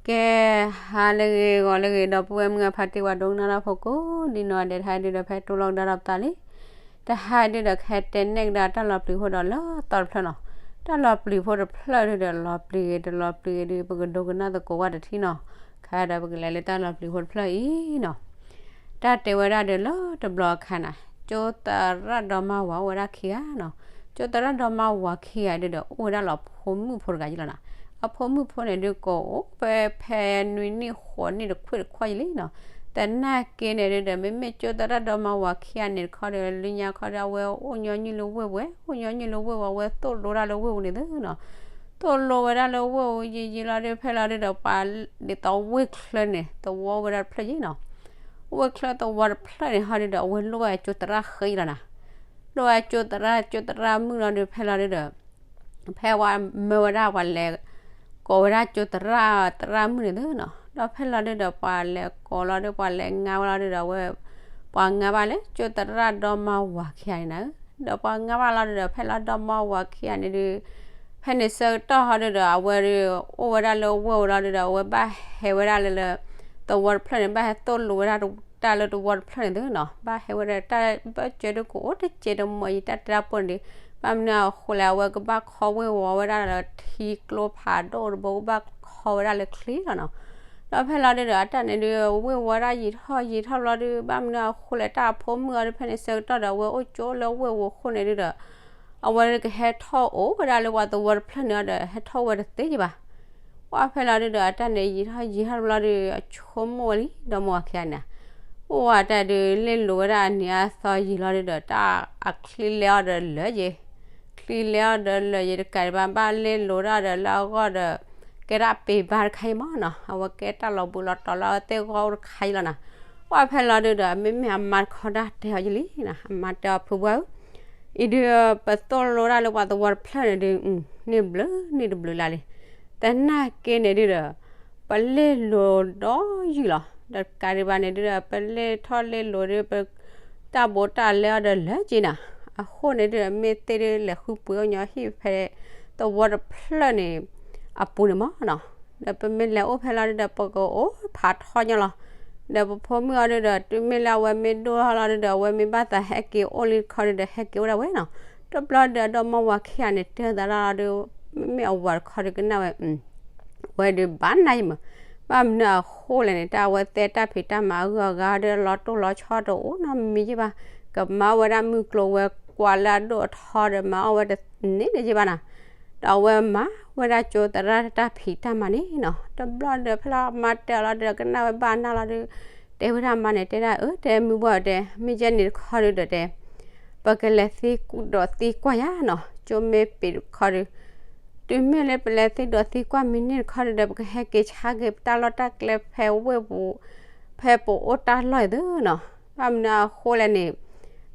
ကဲ, ဟါလၢအဂ့ၤ ဂီၤလၢအဂ့ၤ ဒီပုၢ်ဝဲၢ်မုၣ်အဖါတံၢ် ပှၤဒိကနၣ်တၢ်ဖိကိးဒ်နီၢ်ဒဲး, တဟါဒုဒီး ဖဲတိၢ်လိာ်ကဒါဒီးပသးလံ. တဟါဒုဒီး ကဟဲတဲနဲၣ်ကဒါတၢ်လီၤပျံၤဖိဒီးလၢသီတဖျၢၣ်နီၤ. တၢ်လီၤပျံၤဖိတဖျၢၣ်ဒုဒီး လီၤပျံၤဂ့ၤတလီၤပျံၤဂ့ၤဒု ပကဒိကနၣ်သကိးဝဲတထံၣ်နီၤ. ခဲဒီးပကလဲၤလၢတၢ်လီၤပျံၤဖိတဖျၢၣ်အံၤနီၤ. တၢ်တဲဝဲဒၣ်ဒီး လၢတဘျီအခါန့ၣ် ကၠိသရၣ်ဒီမါဝၤအိၣ်ဝဲဒၣ်ခံဂၤနီၤ. ကၠိသရၣ်ဒီမါဝၤခံဂၤဒုဒီး အိၣ်ဝဲဒၣ်လၢအဖိမုၣ်ဖိတဂၤယလီၤနီၤ. အဖိမုၣ်ဖိန့ၣ်ဒု ကအိၣ်ဖဲ ဖဲနွံနံၣ်ဃိးနံၣ်တခွံတခွါယလံနီၤ. သနာ်က့န့ၣ်ဒုဒီး မ့မ့ၢ်ကၠိသရၣ်ဒီမါဝၤခံဂၤန့ၣ်တခီဒီး လၢညါခီဒီး အဝဲအိၣ်ညီနုၢ်လၢဝ့ၢ်ဝဲ, အိၣ်ညီနုၢ်လၢဝ့ၢ်ဝဲ, အဝဲသိၣ်လိဒၣ်လၢဝ့ၢ်ပူၤန့ၣ်သုနီၤ. သိၣ်လိဝဲဒၣ်လၢဝ့ၢ်ပူၤယံာ်ယံာ်လီၤဒု ဖဲလီၤဒုဒီး ပှၤဒ်သိးဝ့ၢ်ချၢန့ၣ် သဝီဝဲဒၣ်တဖျၢၣ်ယံနီၤ. ဝ့ၢ်ချၢသဝီတဖျၢၣ်န့ၣ်ဟီဒုဒီး အဝဲလိၣ်ဝဲကၠိသရၣ်ဃ့လီၤနီၤ. လိၣ်ဝဲကၠိသရၣ်, ကၠိသရၣ်မုၣ်လီၤဒု ဖဲလီၤဒုဒီး ဖဲဝဲမၢဝဲဒၣ်ပှၤလဲၤကိးဝဲဒၣ်ကၠိသရၣ်, သရၣ်မုၣ်န့ၣ်သုနီၤ. ဒီးဖဲလီၤဒုဒီး ပှၤလဲၤကိးလီၤဒု ပှၤလဲၤငါဝဲလီၤဒုဒီး အဝဲ ပှၤငါဘၣ်လၢကၠိသရၣ်ဒီမါဝၤခံဂၤန့ၣ်နီၤ. ဒီးပှၤငါဘၣ်လီၤဒုဒီး ဖဲလီၤဒီမါဝၤခံဂၤန့ၣ်ဒု ဖဲန့ၣ်ဆၢကတီၢ်ဟီဒုဒီး အဝဲဒု အိၣ်ဝဲဒၣ်လၢဝ့ၢ်ဝဲလီၤဒုဒီး အဝဲဘၣ်ဟဲဝဲဒၣ်လၢ လၢ သဝီတဖျၢၣ်န့ၣ် ဘၣ်ဟဲသိၣ်လိဝဲဒၣ်တၢ်လၢတဝီတဖျၢၣ်န့ၣ်သုနီၤ. ဘၣ်ဟဲဝဲဒၣ်တၢ်ဘၢၣ်စၢၤဒု ကအိၣ်တစဲးတမှဲၤယံၤ တၢ်တဲတၢ်ပိၢ်န့ၣ်ဒု. ဘၣ်မနုၤအဃိလဲၣ် အဝဲကဘၣ်ခီဝ့ၢ်ဝီဝဲဒၣ်လၢထံကျိဖးဒိၣ်တဘိ ကဘၣ်ခီဝဲဒၣ်လၢချံလီၤနီၤ. ဒီးဖဲလီၤဒုဒီး အတၢ်န့ၣ်ဒု ဝ့ၢ်ဝီဒၣ်ယံာ်ထီၣ်ယံာ်ထီၣ်လီၤဒု ဘၣ်မနုၤအဃိလဲၣ် တၢ်အဖိမုၣ်အီၤဒု ဖဲန့ၣ်ဆၢကတီၢ်ဒီး အဝဲအိၣ်ကၠိလၢဝ့ၢ်ဝီအဃိန့ၣ်ဒုဒီး အဝဲကဟဲထီၣ်အိၣ်ဝဲဒၣ်လၢပှၤသဝီတဖျၢၣ်န့ၣ်ဒီး ဟဲထီၣ်ဝဲတသ့ယံၤဘၣ်. ပှၢ်ဖဲလီၤဒုဒီး အတၢ်န့ၣ်ယံာ်ထီၣ်ယံာ်ထီၣ်ဘျီဒု အဆိကမိၣ်ဝဲလံ ဒီမါဝၤခံဂၤန့ၣ်, အိၣ်ဝဲတၢ်ဒု လ့ၣ်လိၤဝဲဒၣ်အနံၤအသီယံာ်လီၤဒုဒီး တၢ်အချံလဲအီၤဒီးလၢာ်ယံၤ, ချံလဲအီၤဒီးလၢာ်ယံၤတကးဒံးဘၣ် ဘၣ်လ့ၣ်လိၤဒၣ်ဒီးလၢအဂီၢ်ဒီး ကဲဒၣ်ပ့ၤဘါတခါအံၤမးနီၤ, အဝဲကဲတၢ်လီၤဘှံးလီၤတီၤလၢအသ့ၣ်ဂီၢ်အိၣ်တခါအံၤလီၤနီၤ. ပှၢ်ဖဲလီၤဒုဒီး မ့မ့ၢ်အမါတခီတၢ်တဲအီၤယံၤလံနီၤ, အမါတဲအီၤဖုဘှၢ်ဧၢ အံၤဒု ပသိၣ်လိဒၣ်လၢပှၤသဝီတဖျၢၣ်န့ၣ်ဒု န့ၣ်ဘျုးန့ၣ်တဘျုးလၢ်လံ. သနာ်က့န့ၣ်ဒုဒီး ပလ့ၣ်လိၤဒီးယံာ်လီၤ. ဒီးတကးဒံးဘၣ်န့ၣ်ဒုဒီး ပလ့ၣ်ထီၣ်လ့ၣ်လိၤဒု ပတၢ်ဘိးတၢ်လဲအီၤဒီးလၢာ်က့ၤနီၤ. အဃိန့ၣ်ဒုဒီး မ့ၢ်သ့ၣ်ဒုလဲၤဃုပှ့ၤအိၣ်ညီဟံၣ်ဖဲ သဝီတဖျၢၣ်န့ၣ် အပူၤန့ၣ်မးနီၤ. ဒီးပမ့ၢ်လဲၤအိၣ်ဖဲလီၤဒုဒီး ပကအိၣ်ဖးထီညါလီၤ. ဒီးပဖိမုၣ်အီၤဒုဒီး တုၤမ့ၢ်လၢအဝဲမ့ၢ်ဒိၣ်ထီၣ်လီၤဒုဒီး အဝဲမ့ၢ်ဘၣ်သးဟဲက့ၤအိၣ်လံတခီဒုဒီး ဟဲက့ၤအိၣ်ဒၣ်ဝဲနီၤ. တဘျီဒုဒီးအဒီမါဝၤခံဂၤန့ၣ် တဲသးလီၤဒု မ့မ့ၢ်အဝၤတခီဒုကနၣ်ဝဲ ဝဲဒုဘၣ်နၤယမုာ်, ဘၣ်မနုၤအဃိလဲၣ်န့ၣ် တၢ်အဝဲသဲတၢ်ဖံးတၢ်မၤအဂုၤအဂၤဒု လီၤတိၢ်လီၤဆီတအိၣ်နီတမံၤယံၤဘၣ်. ကမၤအီၣ်ဝဲဒၣ်မုၢ်ကျိၤဝဲၤကွာ်လၢအဒိၣ်အထီဒီး မၤအီၣ်ဝဲတန့ၢ်န့ၣ်ယံၤဘၣ်နီၤ. ဒီးအဝဲမၤဝဲဒၣ်ကၠိသရၣ်တၢ်ဖံးတၢ်မၤန့ၣ်နီၤ. တဘျီဒုးဖဲလီၤမါတဲအီၤလီၤဒုး ကနၣ်ဝဲဘၣ်နၤလီၤဒုး တဲဝဲဒၣ်မါန့ၣ် တဲဒၣ်အၢ တဲမုၢ်ဘှီၣ်တဲ မ့ၢ်ကဲန့ၣ်တခီဒုးဒီးတဲ ပကလဲၤသံဒီးသံကွၢ်ယၤနီၤ. ကၠိမ့ၢ်ပ့ၤတခီဒုး တုၤမ့ၢ်လၢပလဲၤသံဒီးသံကွၢ်မ့ၢ်န့ၢ်တခီဒုးဒီး ပကဟဲက့ၤဆါက့ၤပတၢ်လီၢ်တၢ်ကျဲဖဲဝ့ၢ်ပူၤ ဖဲပအိၣ်တၢ်လီၢ်အံၤသုနီၤ. ဘၣ်မနုၤအဃိလဲၣ်န့ၣ်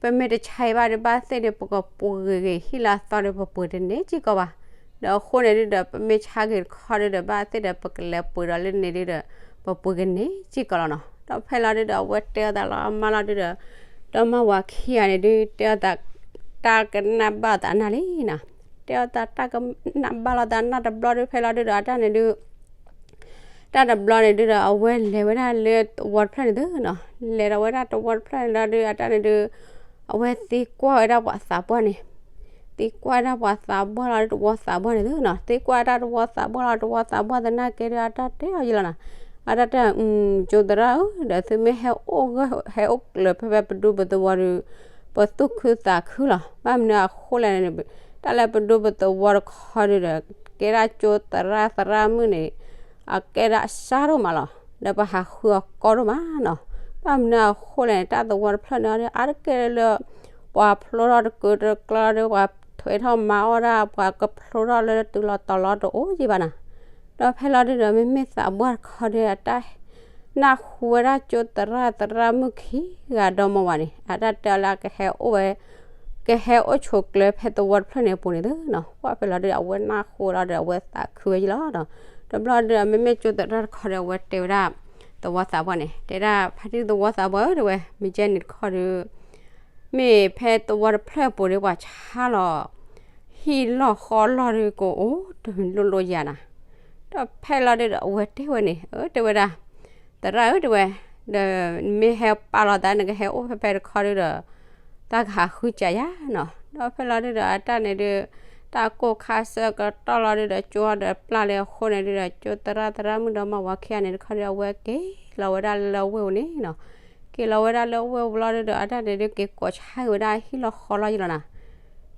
ပမ့ၢ်တဆါအံၤဘၣ်ဒုး ဘၣ်သ့ၣ်ဒုး ပကပှ့ၤဂ့ၤဂ့ၤဟံၣ်လၢအသီဒုး ပပှ့ၤတန့ၢ်စ့ၢ်ကီးဘၣ်. ဒီးအဃိန့ၣ်ဒုးဒီး ပမ့ၢ်ဆါက့ၤတခီဒုးဒီး ဘၣ်သ့ၣ်ဒီးပကလဲၤပှ့ၤဒီးလၢန့ၣ်ဒုးဒီး ပပှ့ၤကန့ၢ်စ့ၢ်ကီးလီၤနီၤ. ဒီးဖဲလီၤဒုးဒီး အဝဲတဲအသးလီၤအမါလီၤဒုးဒီး ဒီမါဝၤခံဂၤန့ၣ်ဒုး တဲအသး တၢ်ကနၣ်ဘၣ်သးနၢ်လံနီၤ. တဲအသးတၢ်ကနၣ်ဘၣ်လီၤသးနၢ်တဘျီဒုး ဖဲလီၤဒုးဒီး အတၢ်န့ၣ်ဒုး တၢ်တဘျီန့ၣ်ဒုးဒီး အဝဲလဲၤဝဲဒၣ်လၢသဝီတဖျၢၣ်န့ၣ်သုနီၤ. လဲၤဒီးဝဲဒၣ်သဝီတဖျၢၣ်န့ၣ်လီၤဒုး အတၢ်န့ၣ်ဒုး အဝဲသံကွၢ်ဝဲဒၣ်ပှၤသးပှၢ်န့ၣ် သံကွၢ်ဒၣ်ပှၤသးပှၢ်လီၤဒုး သဝီသးပှၢ်န့ၣ်သုနီၤ. သံကွၢ်တၢ်သဝီသးပှၢ်လီၤ သဝီသးပှၢ်သနာ်က့ဒုး အတၢ်တဲအီၤယံၤလီၤနီၤ. အတၢ်တဲ ကၠိသရၣ်ဧၢ ဒီးသုမ့ၢ်ဟဲအိၣ်ဂၢၢ်ဟဲအိၣ်ကျၢၤဖဲဖဲပဒူပသဝီဒုး ပသူၣ်ခုသးခုလီၤ. ဘၣ်မနုၤအဃိလဲၣ်န့ၣ် တၢ်လၢပဒူပသဝီတခီဒုးဒီး ကဲဒၣ်ကၠိသရၣ်သရၣ်မုၣ်န့ၣ် အကဲဒၣ်စၢ်ဒိၣ်မးလီၤ. ဒီးပဟးဃုအီၤကီဒိၣ်မးနီၤ. ဘၣ်မနုၤအဃိလဲၣ်န့ၣ် တၢ်သဝီတဖျၢၣ်န့ၣ်ဒီး အါတက့ၢ်လၢ ပှၤဖျိထီၣ်တကုာ်တကျါဒီး ပှၤထွဲထီၣ်မၤအီၣ်ဒၣ် ပှၤကဖျိထီၣ်လၢတုၤလီၤတီၤလီၤတအိၣ်ယံၤဘၣ်နီၤ. ဒီးဖဲလီၤဒုးဒီး မ့မ့ၢ်သးပှၢ်တခီဒီး အတၢ်နၢ်ဟူဝဲဒၣ်ကၠိသရၣ်သရၣ်မုၣ်ခံဂၤဒီမါဝၤန့ၣ် အတၢ်တဲအီၤလၢအကဟဲအိၣ်ဝဲ ကဟဲအိၣ်ဆိးကျၢၤဖဲသဝီတဖျၢၣ်န့ၣ်အပူၤန့ၣ်သုနီၤ. ပှၢ်ဖဲလီၤဒုး အဝဲနၢ်ဟူလီၤဒီး အဝဲသးခုဝဲယံၤလီၤနီၤ. တဘျီဒုး မ့မ့ၢ်ကၠိသရၣ်တခီဒီး အဝဲတဲဝဲဒၣ် သဝီသးပှၢ်န့ၣ် တဲဒၣ် ဖါတံၢ်သဝီသးပှၢ်ဧၢ တဲဝဲ မ့ၢ်ကဲန့ၣ်တခီဒီး မ့ၢ်ဖဲသဝီတဖျၢၣ်အပူၤဒီး ပှၤဆါလီၤ ဟံၣ်လီၢ်ဃီလီၢ်ဒီး ကအိၣ်တမံၤလိၣ်လိၣ်ယၤနီၤ. ဒီးဖဲလီၤဒုဒီးအဝဲတဲဝဲန့ၣ် အၢ တဲဝဲဒၣ်, သရၣ်ဧၢ တဲဝဲ, ဒီးမ့ၢ်ဟဲပာ်လီၤသး နကဟဲအိၣ်ဖဲဖဲတခီဒုဒီး သးကဟးဃုစးယၤနီၤ. ဒီးဖဲလီၤဒုဒီးအတၢ်န့ၣ်ဒု တၢ်ကိၢ်ခါဆၢကတီၢ်လီၤဒုဒီး ကၠိဒီးပျၢ်လၢအဃိန့ၣ်ဒုဒီး ကၠိသရၣ် သရၣ်မုၣ်ဒီမါဝၤခံဂၤန့ၣ်တခီဒု အဝဲက့ၤလီၤဝဲဒၣ်လၢဝ့ၢ်အိၣ်န့ၣ်နီၤ. က့ၤလီၤဝဲဒၣ်လၢဝ့ၢ်အိၣ်လီၤဒုဒီး အတၢ်န့ၣ်ဒု က့ၤကိးဆါက့ၤဝဲဒၣ်ဟံၣ်လီၢ်ဃီလီၢ်ယလီၤနီၤ.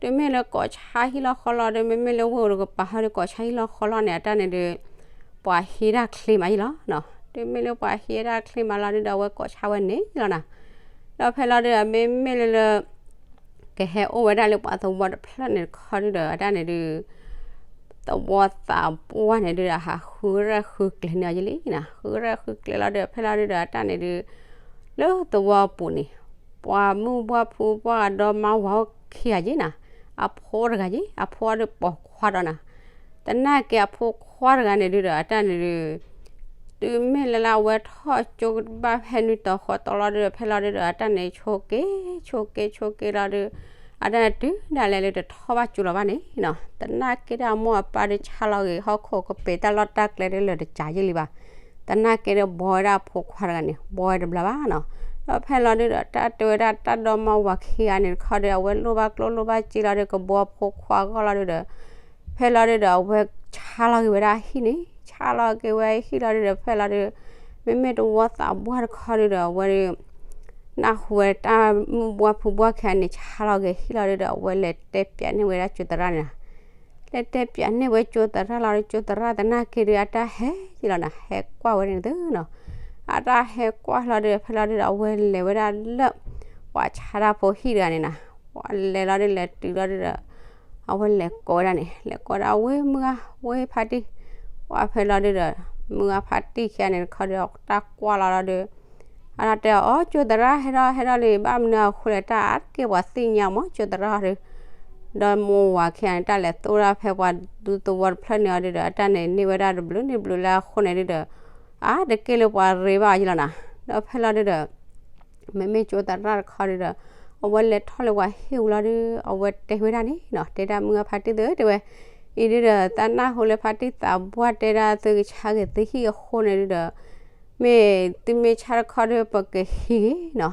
တုၤမ့ၢ်လၢကိးဆါဟံၣ်လီၢ်ဃီလီၢ်ဒီး မ့မ့ၢ်လၢဝ့ၢ်အိၣ်တကပၤဟီဒီး ကိးဆါဟံၣ်လီၢ်ဃီလီၢ်န့ၣ် အတၢ်န့ၣ်ဒု ပှၤဟံးတၢ်ချ့မးယလီၤနီၤ. တုၤမ့ၢ်လၢပှၤဟံးတၢ်ချ့မးလီၤဒုဒီး အဝဲကိးဆါဝဲန့ၣ်ယလီၤနီၤ. ဒီးဖဲလီၤဒုဒီး မ့မ့ၢ်လၢလၢ ကဟဲအိၣ်ဝဲဒၣ်လၢပှၤသဝီတဖျၢၣ်န့ၣ်တခီဒုဒီး အတၢ်န့ၣ်ဒု သဝီသးပှၢ်န့ၣ်ဒုဒီး ဟးဃုရဲၣ်ဃုကျဲၤန့ၢ်အီၤယလံနီၤ. ဃုရဲၣ်ဃုကျဲၤလီၤဒုဒီး ဖဲလီၤဒုဒီး အတၢ်န့ၣ်ဒု လၢသဝီပူၤန့ၣ် ပှၤမုၢ်ပှၢ်ဖုပှၢ်ဂၤဒီမါဝၤအိၣ်ခံဂၤယ့နီၤ. အဖိတဂၤယ့ အဖိအီၤဒုပိာ်ခွါဒီးနီၤ. သနာ်က့အဖိခွါတဂၤန့ၣ်ဒုဒီး အတၢ်န့ၣ်ဒု တုၤမ့ၢ်လၢလၢအဝဲထီၣ်ကၠိဘၣ်ဖဲနွံတီၤဃီတီၤလီၤဒုဒီး ဖဲလီၤဒုဒီး အတၢ်န့ၣ်ဆိးက့ၤဆိးက့ၤဆိးက့ၤလီၤဒု အတၢ်န့ၣ်တုၤဒၣ်လဲာ်လၢတထီၣ်ဘၣ်ကၠိလီၤဘၣ်န့ၣ်နီၤ. သနာ်က့ဒီးအမိၢ်အပၢ်ဒုးဆါလီၤဂ့ၤ ဟီၣ်ခိၣ်ကပ့ၤတၢ်လီၢ်တၢ်ကျဲဒုလၢာ်တစးယ့လံဘၣ်. သနာ်က့ဒီးဘှီဝဲဒၣ်အဖိခွါတဂၤန့ၣ် ဘှီဝဲတဘျီဘၣ်နီၤ. ဒီးဖဲလီၤဒုဒီး တၢ်တဲဝဲဒၣ်တၢ်ဒီမါဝၤခံဂၤန့ၣ်တခီဒီး အဝဲလိၣ်ဘၣ်ကျိၣ်လိၣ်ဘၣ်စ့လီၤဒု ကဘှီအဖိခွါအဂီၢ်လီၤဒုဒီး ဖဲလီၤဒုဒီး အဝဲဆါလီၤက့ၤဝဲဒၣ်ဟံၣ်န့ၣ် ဆါလီၤက့ၤဝဲဟံၣ်လီၤဒုဒီး ဖဲလီၤဒု မ့မ့ၢ်သဝီသးပှၢ်တခီဒုဒီး အဝဲဒု နၢ်ဟူဝဲတၢ်မုၢ်ပှၢ်ဖုပှၢ်ခံဂၤန့ၣ် ဆါလီၤက့ၤဟံၣ်လီၤဒုဒီး အဝဲလဲၤတဲပၠးန့ၢ်ဝဲဒၣ်ကၠိသရၣ်န့ၣ်နီၤ. လဲၤတဲပၠးန့ၢ်ဝဲကၠိသရၣ်လီၤဒု ကၠိသရၣ်သနာ်က့ဒု အတၢ်ဟဲယလီၤနီၤ ဟဲကွၢ်ဝဲန့ၣ်သုနီၤ. အတၢ်ဟဲကွၢ်လီၤဒု ဖဲလီၤဒုဒီး အဝဲလဲၤဝဲဒၣ်လၢ ပှၤဆါတၢ်ဖိဟံၣ်တဂၤန့ၣ်နီၤ. လဲၤလီၤဒု လဲၤတုၤလီၤဒုဒီး အဝဲလဲၤကိးဝဲဒၣ်န့ၣ် လဲၤကိးဒၣ် ဝ့ၢ်မုၢ်ဂၤ ဝ့ၢ်ဖါတံၢ်, ပှၤဖဲလီၤဒုဒီး မုၢ်ဂၤဖါတံၢ်ခံဂၤန့ၣ်တခီဒီး တၢ်ကွၢ်လီၤလီၤဒု အတၢ်တဲအီၤ ကၠိသရၣ် ဟဲထီၣ်ဟဲထီၣ်လံ ဘၣ်မနုၤအဃိလဲၣ် တၢ်အါတက့ၢ်ပှၤသ့ၣ်ညါမး ကၠိသရၣ်ဒု ဒီးမိၢ်ဝၤခံဂၤန့ၣ် တၢ်လဲၤသိၣ်ဒၣ်ဖဲပှၤဒူသဝီတဖျၢၣ်န့ၣ်အီၤဒုဒီး အတၢ်န့ၣ်န့ၢ်ဝဲဒၣ်တဘျုးန့ၢ်ဘျုးလၢအဃိန့ၣ်ဒုဒီး အါတက့ၢ်လၢပှၤရ့ဘၣ်အီၤယလီၤနီၤ. ဒီးဖဲလီၤဒုဒီး မ့မ့ၢ်ကၠိသရၣ်တခီဒုဒီး အဝဲလဲၤထီၣ်လၢပှၤဟံၣ်ပူၤလီၤဒု အဝဲတဲဝဲဒၣ်န့ၣ်နီၤ တဲဒၣ်မုၢ်ဂၤဖါတံၢ်သု တဲဝဲ အံၤဒုဒီး သးနၢ်ဟူလၢဖါတံၢ်သးပှၢ်တဲဒၣ်သုကဆါက့ၤသုဟံၣ်အဃိန့ၣ်ဒုဒီး မ့ၢ်သုမ့ၢ်ဆါတခီဒု ပကဟံးဂ့ၤနီၤ.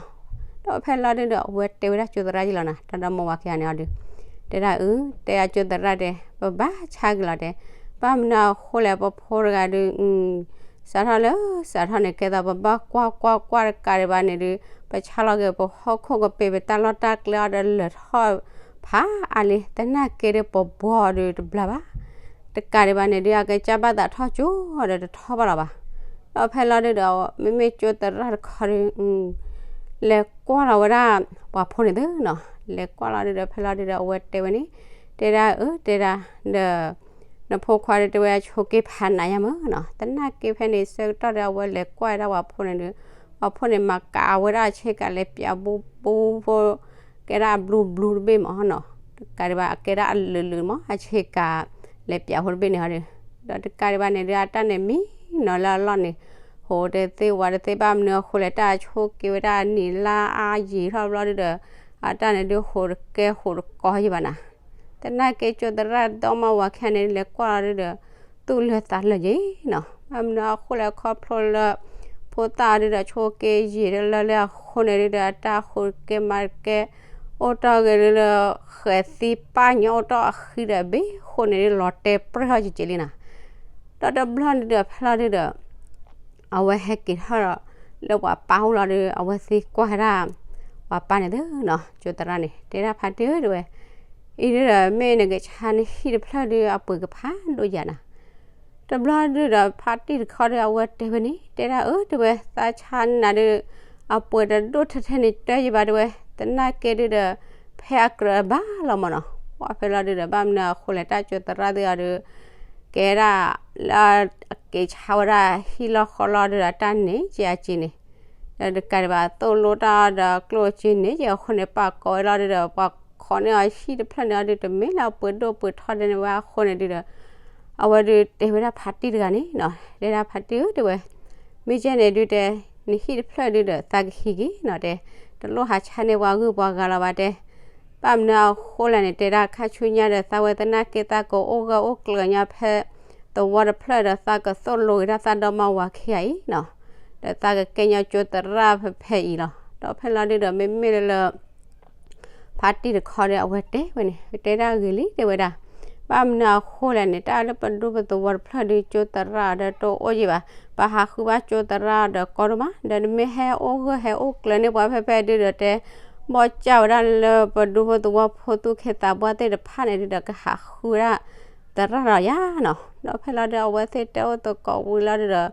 ဒီးဖဲလီၤဒုဒီး အဝဲတဲဝဲဒၣ်ကၠိသရၣ်ယလီၤနီၤ တၢ်ဒီမါဝၤခံဂၤန့ၣ်အီၤဒု တဲဒၣ်အု တဲအကၠိသရၣ်တဲ ပဘၣ်ဆါက့ၤလီၤတဲ ဘၣ်မနုၤအဃိလဲၣ် ပဖိတဂၤဒု စးထီၣ်လၢ စးထီၣ်န့ၣ် ကဲသိးပဘၣ်ကွၢ်ကွၢ်ကွၢ်တကးဒံးဘၣ်န့ၣ်ဒု ပဆါလီၤက့ၤ ပဟီၣ်ခိၣ်ကပ့ၤ ပတၢ်လီၢ်တၢ်ကျဲအီၤဒီးလၢာ်ထီၣ်ဖးအါလံ သနာ်က့ဒု ပဘှီအီၤဒုတဘျါဘၣ် တကးဒံးဘၣ်န့ၣ်ဒု အကစၢ်ဘၣ်သးထီၣ်ကၠိဒီးတထီၣ်ဘၣ်လီၤဘၣ်. ဒီးဖဲလီၤဒုဒီး မ့မ့ၢ်ကၠိသရၣ်တခီဒု လဲၤကွၢ်လီၤဝဲဒၣ် ပှၤဖိန့ၣ်သုနီၤ လဲၤကွၢ်လီၤဒုဒီး ဖဲလီၤဒုဒီး အဝဲတဲဝဲန့ၣ် တဲဒၣ်အု တဲဒၣ် ဒီး နဖိခွါဒုတဲဝဲဆိးက့ၤဖးနးယါမၢ်နီၤ သနာ်က့ဖဲန့ၣ်ဆၢကတီၢ်ဒီး အဝဲလဲၤကွၢ်ဝဲဒၣ်ပှၤဖိန့ၣ်ဒု ပှၤဖိန့ၣ် မၤကးဝဲဒၣ်အဆ့ကၤလဲၤပၠးဘိဘိဖိ ကဲဒၣ်အဘျူးဘျူးတဘ့ၣ်မၢ်နီၤ တကးဒံးဘၣ် အကဲဒၣ်အလုာ်လုာ်မၢ် အဆ့ကၤ လဲၤပၠးဖိတဘ့ၣ်န့ၣ်ဟီဒု ဒီးတကးဒံးဘၣ်န့ၣ်ဒု အတၢ်န့ၣ်မံနီၤလၢအလီၢ်န့ၣ် ဟိးတသ့ဝးတသ့ ဘၣ်မနုၤအဃိလဲၣ် တၢ်ဆိးက့ၤဝဲဒၣ်နံၣ်လါအါယံာ်ထီၣ်ဘျီဒုဒီး အတၢ်န့ၣ်ဒုဟိးတကဲဟိးတကီယံာ်ဘၣ်နၤ သနာ်က့ကၠိသရၣ်ဒီမါဝၤခံဂၤန့ၣ် လဲၤကွၢ်လီၤဒုဒီး သူၣ်လၢသးလၢယံာ်နီၤ ဘၣ်မနုၤအဃိလဲၣ် ခီဖျိလၢ ဖိသၣ်ဒုဒီးဆိးက့ယံာ်လၢလၢအဃိန့ၣ်ဒုဒီး အတၢ်ဟူးတကဲမၤတကဲ အိၣ်တ့ၢ်ဂ့ၤဒုလၢ ဃဲၤသံပၢ်ညီအိၣ်တ့ၢ်အဃံဒီး ဘ့ၣ်ဃိန့ၣ်ဒု လီၤတဲာ်ပြဲၢ်ထီၣ်ကက့ၤလံနီၤ ဒီးတဘျီန့ၣ်ဒုဒီး ဖဲလီၤဒုဒီး အဝဲဟဲက့ၤထီၣ်ဒီး လၢပှၤပၢ်အိၣ်လီၤဒု အဝဲသံကွၢ်ဝဲဒၣ် ပှၤပၢ်န့ၣ်သုနီၤ ကၠိသရၣ်န့ၣ် တဲဒၣ်ဖါတံၢ်ဧၢ တဲဝဲ အံၤဒုဒီး မ့ၢ်နကဆါနဟံၣ်တဖျၢၣ်ဒု အပှ့ၤကဖးဒိၣ်ယၤနၤ တဘျီဒုဒီး ဖါတံၢ်တခီဒု အဝဲတဲဝဲန့ၣ် တဲဒၣ်အၢ တဲဝဲ သးဆါနၤဒု အပှ့ၤတဒိၣ်ထဲထဲန့ၣ်တဲယဘၣ်တဲဝဲ သနာ်က့ဒုဒီး ဖဲအကြၢးဘၣ်လီၤမၢ်နီၤ ပှၤဖဲလီၤဒုဒီး ဘၣ်မနုၤအဃိလဲၣ် တၢ်ကၠိသရၣ်သုအီၤဒု ကဲဒၣ် လၢအက့ၤဆါဝဲဒၣ်ဟံၣ်လီၢ်ဃီလီၢ်ဒုဒီး တၢ်န့ၣ်က့အက့န့ၣ် ဒီးတကးဒံးဘၣ် သိၣ်လိတၢ်ဒီးကျိၣ်စ့န့ၣ်က့အဃိန့ၣ် ပာ်ကီးဝဲလီၤဒုဒီး ပှၤခိးန့ၢ်အီၤဟံၣ်တဖျၢၣ်န့ၣ်အီၤဒု တမ့ၢ်လၢအပှ့ၤဒိၣ်ပှ့ၤထီဒဲးန့ၣ်ဝဲအဃိန့ၣ်ဒုဒီး အဝဲဒုတဲဝဲဒၣ်ဖါတံၢ်တဂၤန့ၣ်နီၤ တဲဒၣ်ဖါတံၢ်ဧၢ တဲဝဲ မ့ၢ်ကဲန့ၣ်ဒုတဲ နဟံၣ်တဖျၢၣ်ဒုဒီး သးကဟံးက့ၤနီၤတဲ တလိၣ်ဟးဆါန့ၢ်ပှၤဂုၤပှၤဂၤလီၤဘၣ်တဲ ဘၣ်မနုၤအဃိလဲၣ်န့ၣ် တဲဒၣ်ခါဆူညါဒီး သးဝဲသနာ်က့သးကအိၣ်ဂၢၢ်အိၣ်ကျၢၤညါဖဲ သဝီတဖျၢၣ်ဒီး သးကသိၣ်လိဂ့ၤတၢ်သးဒီမါဝၤခံဂၤအံၤနီၤ, ဒီးသးကကဲညီကၠိသရၣ်ဖဲဖဲအံၤလီၤ. ဒီးဖဲလီၤဒုဒီး မ့မ့ၢ်လၢလၢ ဖါတံၢ်တခီဒီး အဝဲတဲဝဲန့ၣ်, တဲဒၣ်ဂ့ၤလံ တဲဝဲဒၣ်, ဘၣ်မနုၤအဃိလဲၣ်န့ၣ် တၢ်လၢပဒူပသဝီတဖျၢၣ်ဒီး ကၠိသရၣ်ဒီးတအိၣ်ယံၤဘၣ်, ပဟးဃုဘၣ်ကၠိသရၣ်ဒီးကီဒိၣ်မး, ဒီးနမ့ၢ်ဟဲအိၣ်ဂၢၢ်ဟဲအိၣ်ကျၢၤန့ၢ်ပှၤဖဲဖဲဒုဒီး တဲဘီၣ်ကၢ်ဝဲဒၣ်လၢပဒူဖိသဝီဖိသူၣ်က့သးပှၢ်သ့ၣ်တဖၣ်န့ၣ်ဒုဒီး ကဟးဃုဝဲဒၣ်သရၣ်ဒီးယၤနီၤ. ဒီးဖဲလီၤဒုဒီး အဝဲသ့ၣ်တဲအိၣ်သကိးဝံၤလီၤဒုဒီး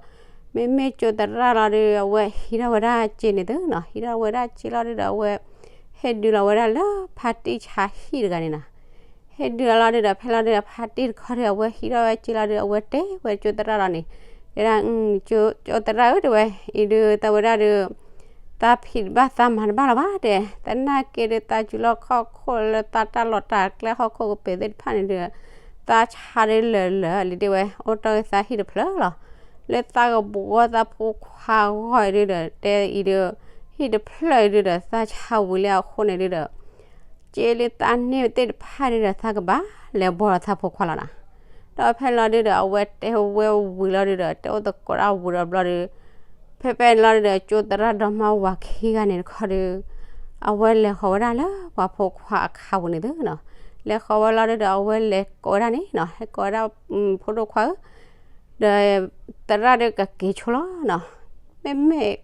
မ့မ့ၢ်ကၠိသရၣ်လီၤဒုဒီး အဝဲဟံးထီၣ်ဝဲဒၣ်စ့န့ၣ်သုနီၤ, ဟံးထီၣ်ဝဲဒၣ်စ့လီၤဒုဒီး အဝဲ ဟ့ၣ်ဒုးလီၤဝဲဒၣ်လၢဖါတံၢ်ဆါဟံၣ်တဂၤန့ၣ်နီၤ. ဟ့ၣ်ဒုးလီၤဒုဒီး ဖဲလီၤဒုဒီး ဖါတံၢ်တခီဒီး အဝဲဟံးထီၣ်ဝဲစ့လီၤဒုဒီး အဝဲတဲဝဲကၠိသရၣ်လီၤန့ၣ်, တဲဒၣ်, ကၠိသရၣ်ဧၢ တဲဝဲ, အံၤဒုး သးဝဲဒၣ်ဒုး သးဖံးတဘၣ်သးမၤတဘၣ်လၢၤဘၣ်တဲ, သနာ်က့ဒုး သးစူၤလီၢ်ခီၣ်ခိၣ်လၢသးတၢ်လီၢ်တၢ်ကျဲဟီၣ်ခိၣ်ကပ့ၤသ့ၣ်တဖၣ်န့ၣ်ဒုး သးဆါဒုးလၢာ်လၢာ်လံတဲဝဲ, အိၣ်တ့ၢ်သးဟံၣ်တဖျၢၣ်လီၤ. လၢသးကဘှီသးဖိခွါဂီၢ်အံၤဒုဒီး တဲအံၤဒုး ဟံၣ်တဖျၢၣ်အံၤဒုဒီး သးဆါဝံၤလံအဃိန့ၣ်ဒုဒီး စ့လၢသးန့ၢ်သ့ၣ်တဖၣ်ဒုဒီး သးကဘၣ်လဲၤဘှီဒီးသးဖိခွါလီၤနီၤ. ဒီးဖဲလီၤဒုဒီး အဝဲတဲဝဲဝံၤလီၤဒုဒီး တဲအိၣ်သကိးတၢ်ဝံၤဒီးဘျီဒုး ဖဲဖဲန့ၣ်လီၤဒုဒီး ကၠိသရၣ်ဒီမါဝၤခံဂၤန့ၣ်တခီဒု အဝဲလဲၤဃီၤဝဲဒၣ်လၢပှၤဖိခွါအခါပူၤန့ၣ်သုနီၤ. လဲၤဃီၤဝဲလီၤဒုဒီး အဝဲလဲၤကိးဝဲဒၣ်န့ၣ်နီၤ, ဟဲကိးဝဲဒၣ်, ဖိဒိၣ်ခွါဧၢ, ဒီးသရၣ်ဒုကက့ၤဆိလီၤနီၤ. မ့မ့ၢ်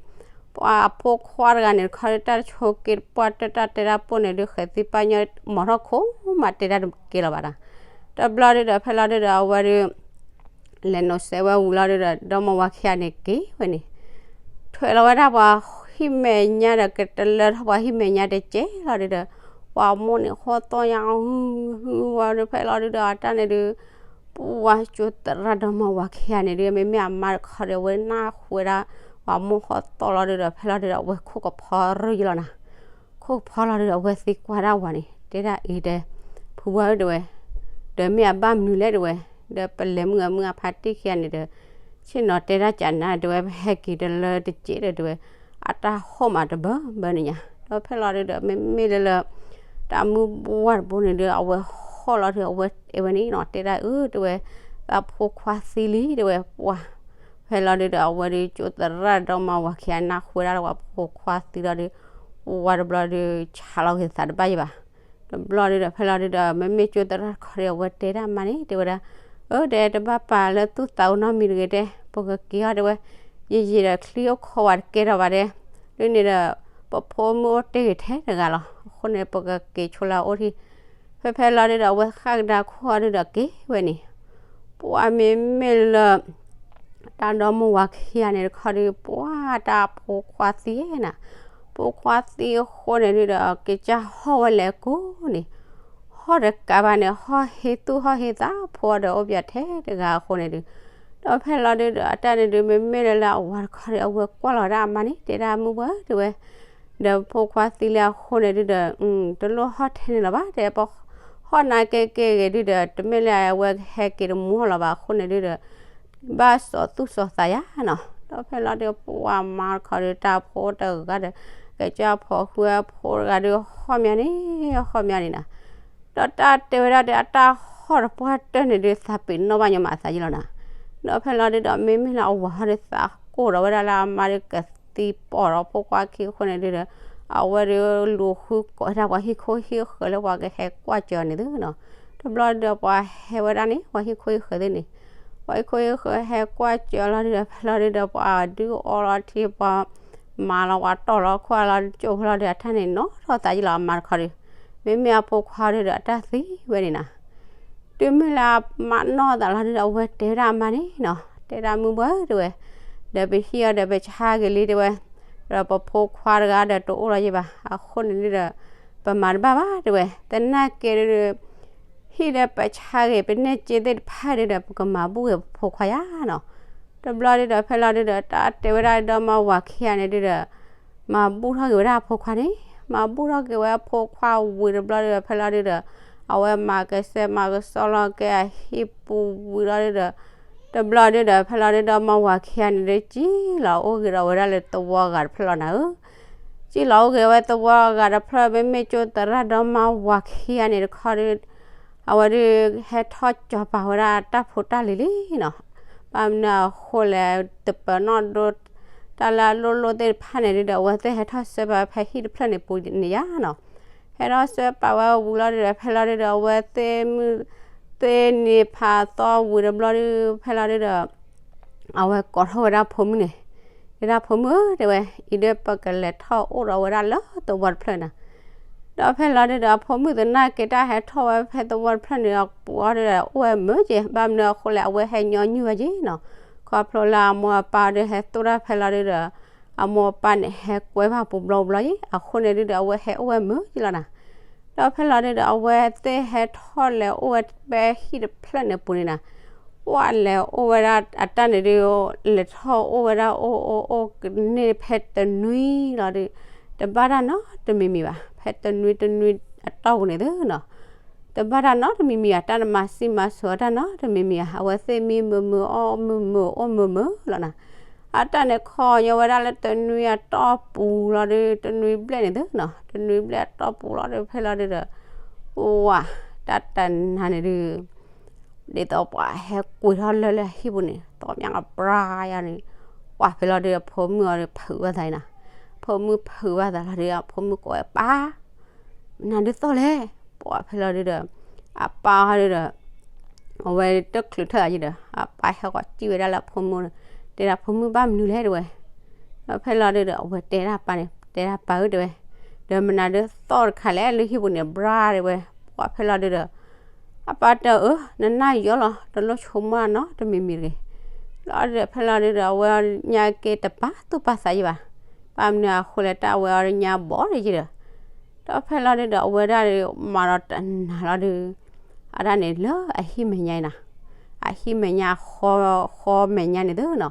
ပှၤအဖိခွါတဂၤန့ၣ်တခီဒု တၢ်တဆိးက့ၤတပှၢ်တၢၢ် တၢ်တဲတၢ်ပိၢ်န့ၣ်ဒု ဃဲၤသံပာ်ညီမၤထီၣ်ခိၣ်မး တဲတၢ်တကဲလၢၤဘၣ်နီၤ. တဘျီဒုဒီး ဖဲလီၤဒုဒီး အဝဲဒု လဲၤနိးစဲးဝဲဝံၤလီၤဒုဒီး ဒီမါဝၤခံဂၤန့ၣ်က့ၤဝဲန့ၣ် ထွဲလီၤဝဲဒၣ်ပှၤဟံၣ်မဲာ်ညါဒီး ကတလၢထီၣ်ပှၤဟံၣ်မဲာ်ညါတကဲလီၤဒုဒီး ပှၤမိၢ်န့ၣ်ဟီၣ်သီၣ်ညါ ဟု ဟုဝဲဒု ဖဲလီၤဒုဒီး အတၢ်န့ၣ်ဒု ပှၤကၠိသရၣ်ဒီမါဝၤခံဂၤန့ၣ်ဒု မ့မ့ၢ်အမါတခီဒီး အဝဲနၢ်ဟူဝဲဒၣ် ပှၤမိၢ်ဟီၣ်သီၣ်လီၤဒုဒီး ဖဲလီၤဒုဒီး အဝဲခိၣ်ကဖီရၢယလီၤနီၤ. ခိၣ်ကဖီလီၤဒုဒီး အဝဲသံကွၢ်ဒၣ်ဝၤန့ၣ် တဲဒၣ်အံၤတဲ, ဖုဝါဧၢ တဲဝဲ, ဒီးမ့ၢ်အဘၣ်မနုၤလဲၣ် တဲဝဲ, ဒီးပလဲၤမုၢ်ဂၤမုၢ်ဂၤဖါတံၢ်ခံဂၤန့ၣ်ဒီး ဆ့ၣ်နီၤတဲဒၣ်ကနၤ တဲဝဲ ပဟဲက့ၤတလၢတကဲဒီး တဲဝဲ အတၢ်ဟီၣ်မးတဘၢဘၢန့ၣ်ညါ. ဒီးဖဲလီၤဒုဒီး မ့မ့ၢ်လၢလၢ တၢ်မုၢ်ဘှၢ်တဘိန့ၣ်ဒု အဝဲဟီၣ်လီၤဒု အဝဲတဲဝဲန့ၣ်နီၤ, တဲဒၣ်အၢ တဲဝဲ, သးဖိခွါသံလံ တဲဝဲ ပှၤ ဖဲလီၤဒုဒီး အဝဲဒု ကၠိသရၣ်ဒီမါဝၤခံဂၤနၢ်ဟူဝဲဒၣ်လၢပှၤဖိခွါသံလီၤဒု ပှၤတဘျီဒု ဆါလီၤက့ၤသးတဘၣ်ယံၤဘၣ်. တဘျီဒုဒီး ဖဲလီၤဒုဒီး မ့မ့ၢ်ကၠိသရၣ်တခီဒီး အဝဲတဲဒၣ်မါန့ၣ် တဲဝဲဒၣ်, အၢ တဲ တဘၣ်ပာ်လၢသူၣ်သးအူနီတမံၤတဂ့ၤတဲ, ပကက့ၤအီၤ တဲဝဲ, ယံာ်ယံာ်ဒီး ချံအိၣ်ခိးဝဲတကဲထီၣ်ဘၣ်တဲ, ဒ်န့ၣ်ဒီး ပဖိမုၣ်အိၣ်တ့ၢ်ဂ့ၤထဲတဂၤလီၤ. အဃိန့ၣ် ပကက့ၤဆိလၢအအိၣ်ထံၣ်. ဖဲဖဲလီၤဒုဒီး အဝဲဃၣ်ကဒါခိၣ်အီၤဒုဒီးက့ၤဝဲန့ၣ် ပှၤမ့မ့ၢ်လၢ တၢ်ဒီမါဝၤခံဂၤန့ၣ်တခီဒု ပှၤတၢ်ဖိခွါသံနၤ, ဖိခွါသံအဃိန့ၣ်ဒုဒီး က့ၤကၢ်ဟီၣ်ဝဲလဲၤကိးန့ၣ်, ဟီၣ်တကးဘၣ်န့ၣ် ဟီၣ်ဟ့သူၣ်ဟီၣ်ဟ့သးဖိဒီး အိၣ်ပၠးထဲတဂၤအဃိန့ၣ်ဒု, ဒီးဖဲလီၤဒုဒီး အတၢ်န့ၣ်ဒု မ့မ့ၢ်လၢလၢအဝၤတခီဒီး အဝဲကွၢ်လီၤဝဲဒၣ်အမါန့ၣ် တဲဒၣ်မုၢ်ပှၢ်တဲဝဲ ဒီးဖိခွါသံလံအဃိန့ၣ်ဒုဒီး တလိၣ်ဟီၣ်ထဲန့ၣ်လီၤဘၣ် တဲ, ပဟီၣ်နၤကဲက့ၤဂ့ၤဒုဒီး တမ့ၢ်လၢအဝဲကဟဲက့ၤတမူလီၤဘၣ်အဃိန့ၣ်ဒုဒီး ဘၣ်စီၤသူၣ်စီၤသးယၤနီၤ. ဒီးဖဲလီၤဒု ပှၤမါတခီဒု တၢ်ဖိတဂၤဒီး ကစၢ်ဖိဃုအဖိတဂၤဒု ဟီၣ်မးန့ၣ် ဟီၣ်မးန့ၣ်နီၤ. ဒီးတၢ်တဲဝဲဒၣ်ဒီး အတၢ်ဟီၣ်တပှၢ်တၢၢ်န့ၣ်ဒု သးပ့ၤနီၣ်ဘၣ်ညီမးအသးယံၤလီၤနီၤ. ဒီးဖဲလီၤဒုဒီး မ့မ့ၢ်လၢအဝၤဟီၣ်ဒု သးကိၢ်ဒီးဝဲဒၣ်လၢအမါဒုကသံပီၢ်ဒီးဖိခွါခံအဃိန့ၣ်ဒုဒီး အဝဲဒုလူၤဃုကိးဝဲဒၣ်ပှၤဟံၣ်ခိၣ်ဟံၣ်ဃၢၤလၢပှၤကဟဲကွၢ်စၢၤအီၤန့ၣ်သုနီၤ. တဘျီဒုဒီးပှၤဟဲဝဲဒၣ်န့ၣ် ပှၤဟံၣ်ခိၣ်ဟံၣ်ဃၢၤသ့ၣ်န့ၣ်, ပှၤဟံၣ်ခိၣ်ဟံၣ်ဃၢၤဟဲကွၢ်စၢၤအီၤလီၤဒုဒီး ဖဲလီၤဒုဒီး ပှၤဒုးအီလီၤထံ ပှၤမၤလီၤပှၤတီၢ်လီၤခိၣ်အလီၤ ကၠိၣ်ဖဲလီၤဒု အတၢ်န့ၣ်နီၣ်ထီၣ်သးယံၤလီၤအမါတခီဒု, မ့မ့ၢ်အဖိခွါဒုဒီး အတၢ်သံဝဲန့ၣ်နီၤ. တုၤမ့ၢ်လၢအမါနီၣ်သးလီၤဒုဒီး အဝဲတဲဝဲဒၣ်အမါန့ၣ်နီၤ, တဲဒၣ်မုၢ်ပှၢ်တဲဝဲ, ဒီးပဟံၣ်အီၤဒီးပဆါဂ့ၤလံတဲဝဲ, ဒီးပဖိခွါတဂၤဒီးတအိၣ်လီၤယံၤဘၣ် အဃိန့ၣ်ဒုဒီး ပမၤတဘၣ်ဘၣ်တဲဝဲ, သနာ်က့ဒုဒီး ဟံၣ်လၢပဆါဂ့ၤ ပနဲၣ်စ့သ့ၣ်တဖၣ်ဒုဒီး ပကမၤဘူၣ်ဂ့ၤပဖိခွါယၤနီၤ. တဘျီဒုဒီး ဖဲလီၤဒုဒီး တၢ်တဲဝဲဒၣ်ဒီမါဝၤခံဂၤန့ၣ်ဒုဒီး မၤဘူၣ်ထီၣ်က့ၤဝဲဒၣ်အဖိခွါန့ၣ်, မၤဘူၣ်ထီၣ်က့ၤဝဲအဖိခွါဝံၤတဘျီဒုဒီး ဖဲလီၤဒုဒီး အဝဲမၤကစဲမၤကစီလီၤက့ၤအဟံၣ်ပူၤဝံၤလီၤဒုဒီး တဘျီဒုဒီး ဖဲလီၤဒုဒီး ဒီမါဝၤခံဂၤန့ၣ်ဒု စံၣ်လီၤအိၣ်ဂ့ၤဒီးဝဲဒၣ်လၢသဝီဂၤတဖျၢၣ်လီၤနၤဧၢ, စံၣ်လီၤအိၣ်ဂ့ၤဝဲသဝီဂၤတဖျၢၣ် မ့မ့ၢ်ကၠိသရၣ်ဒီမါဝၤခံဂၤန့ၣ်တခီဒု အဝဲဒုးဟဲထီၣ်ကၠီၤပာ်ဝဲဒၣ်တၢ်ဖိတၢ်လံၤလံနီၤ. ဘၣ်မနုၤအဃိလဲၣ် တပၢၤနီၣ်ဒိ တၢ်လၢအလိၣ်လိၣ်သ့ၣ်တဖၣ်န့ၣ်ဒုးဒီး အဝဲသ့ၣ်ဟဲထီၣ်ဆှၢပာ်ဝဲဖဲဟံၣ်တဖျၢၣ်န့ၣ်ပူၤန့ၣ်ယါနီၤ. ဟဲထီၣ်ဆှၢပာ်ဝဲဝံၤလီၤဒုးဒီး ဖဲလီၤဒုးဒီး အဝဲသ့ၣ်မုၢ်သ့ၣ်နံၤဖးသီဝံၤတဘျီဒုး ဖဲလီၤဒုးဒီး အဝဲကိးထီၣ်ဝဲဒၣ်ဖိမုၣ်န့ၣ်, တဲဒၣ်ဖိမုၣ်ဧၢ တဲဝဲ, အံၤဒုးပကလဲၤထီၣ်အိၣ်ဒီးဝဲဒၣ်လၢသဝီတဖျၢၣ်နၤ. ဒီးဖဲလီၤဒုးဒီး အဖိမုၣ်သနာ်က့တၢ်ဟဲထီၣ်ဝဲဖဲသဝီတဖျၢၣ်န့ၣ် အပူၤအီၤဒုးဒီး အိၣ်ဝဲမုာ်က့ၤ, ဘၣ်မနုၤအဃိလဲၣ် အဝဲဟဲညီနုၢ်ဝဲက့ၤနီၤ.ခီဖျိလၢအမိၢ်အပၢ်ဒုးဟဲသူၣ်တၢ်ဖဲလီၤဒုးဒီး အမိၢ်အပၢ်န့ၣ် ဟဲကွဲဘၣ်ပူၤဘျီဘျီယံၤ, အဃိန့ၣ်ဒုးဒီး အဝဲဟဲအိၣ်ဝဲမုာ်က့ၤလီၤနၤ. ဒီးဖဲလီၤဒုးဒီး အဝဲသ့ၣ်ဟဲထီၣ်လဲၤအိၣ်ဝဲဖဲဟံၣ်တဖျၢၣ်န့ၣ်ပူၤန့ၣ်နၤ, ပှၤလဲၤအိၣ်ဝဲဒၣ်အတၢ်န့ၣ်ဒုး လဲၤထီၣ်အိၣ်ဝဲဒၣ်အိၣ်အိၣ်အိၣ်ကန့ၢ်ဖဲတနွံလီၤဒုး, တဘၣ်တၢ်နီတမံၤမံၤဘၣ်, ဖဲတနွံတနွံအတီၢ်ပူၤန့ၣ်သုနီၤ တဘၣ်တၢ်နီတမံၤမံၤဧါ, တၢ်နမၤစံးမၤစိၤအတၢ်နီတမံၤမံၤဧါ, အဝဲသ့ၣ်မံမုာ်မုာ်အီၣ်မုာ်မုာ်အိၣ်မုာ်မုာ်လီၤနၤ. အတၢ်န့ၣ်ခီညီဝဲဒၣ်လၢတနွံအတီၢ်ပူၤလီၤဒုး တနွံဘျဲၣ်န့ၣ်သုနီၤ, တနွံဘျဲၣ်အတီၢ်ပူၤလီၤဒုး ဖဲလီၤဒုးဒီး ဝၤ တၢ်တနၤန့ၣ်ဒုး ဒ်သိးပှၤဟဲကွံာ်ထီၣ်လၢလၢဟံၣ်ပူၤန့ၣ် သီပညါအပြါယါန့ၣ်, ပှၤဖဲလီၤဒုး အဖိမုၣ်အီၤဒုးဖုးဘၣ်သးနၤ, အဖိမုၣ်ဖုးဘၣ်သးလီၤဒုး အဖိမုၣ်ကိးဝဲပၢ် မနုၤဒုးသီၣ်လဲၣ်, ပှၤဖဲလီၤဒုးဒီး အပၢ်ဟီဒုးဒီး အဝဲတချုးထၢၣ်အယံၤဒီး အပၢ်ဟဲဃီၤစံၣ်ဝဲဒၣ်လၢအဖိမုၣ်န့ၣ်, တဲဒၣ်ဖိမုၣ်ဘၣ်မနုၤလဲၣ်တဲဝဲ, ဒီးဖဲလီၤဒုးဒီး အဝဲတဲဒၣ်ပၢ်န့ၣ် တဲဒၣ်ပၢ်ဧၢတဲဝဲ, ဒီးမနုၤဒုးသီၣ်တခါလဲၣ် လၢဟံၣ်ပူၤန့ၣ် ဘြါတဲဝဲ, ပှၤဖဲလီၤဒုးဒီး အပၢ်တဲအၢ နနၢ်ယီၤလီၤ တလိၣ်ဆိကမိၣ်နီတမံၤမံၤတဂ့ၤ, လီၤဒုးဖဲလီၤဒုးဒီး အဝဲညါက့ၤတပာ်သူၣ်ပာ်သးယံၤဘၣ်, ဘၣ်မနုၤအဃိလဲၣ် တၢ်အဝဲအီၤညါဘီၣ်တယံၤဒီး ဒီးဖဲလီၤဒုးဒီး အဝဲဒၣ်မၤဒီးတနၤလီၤဒုး အတၢ်န့ၣ်လၢအဟံၣ်မဲာ်ညါအံၤနၤ, အဟံၣ်မဲာ်ညါ ဃီမဲာ်ညါန့ၣ်သုနီၤ,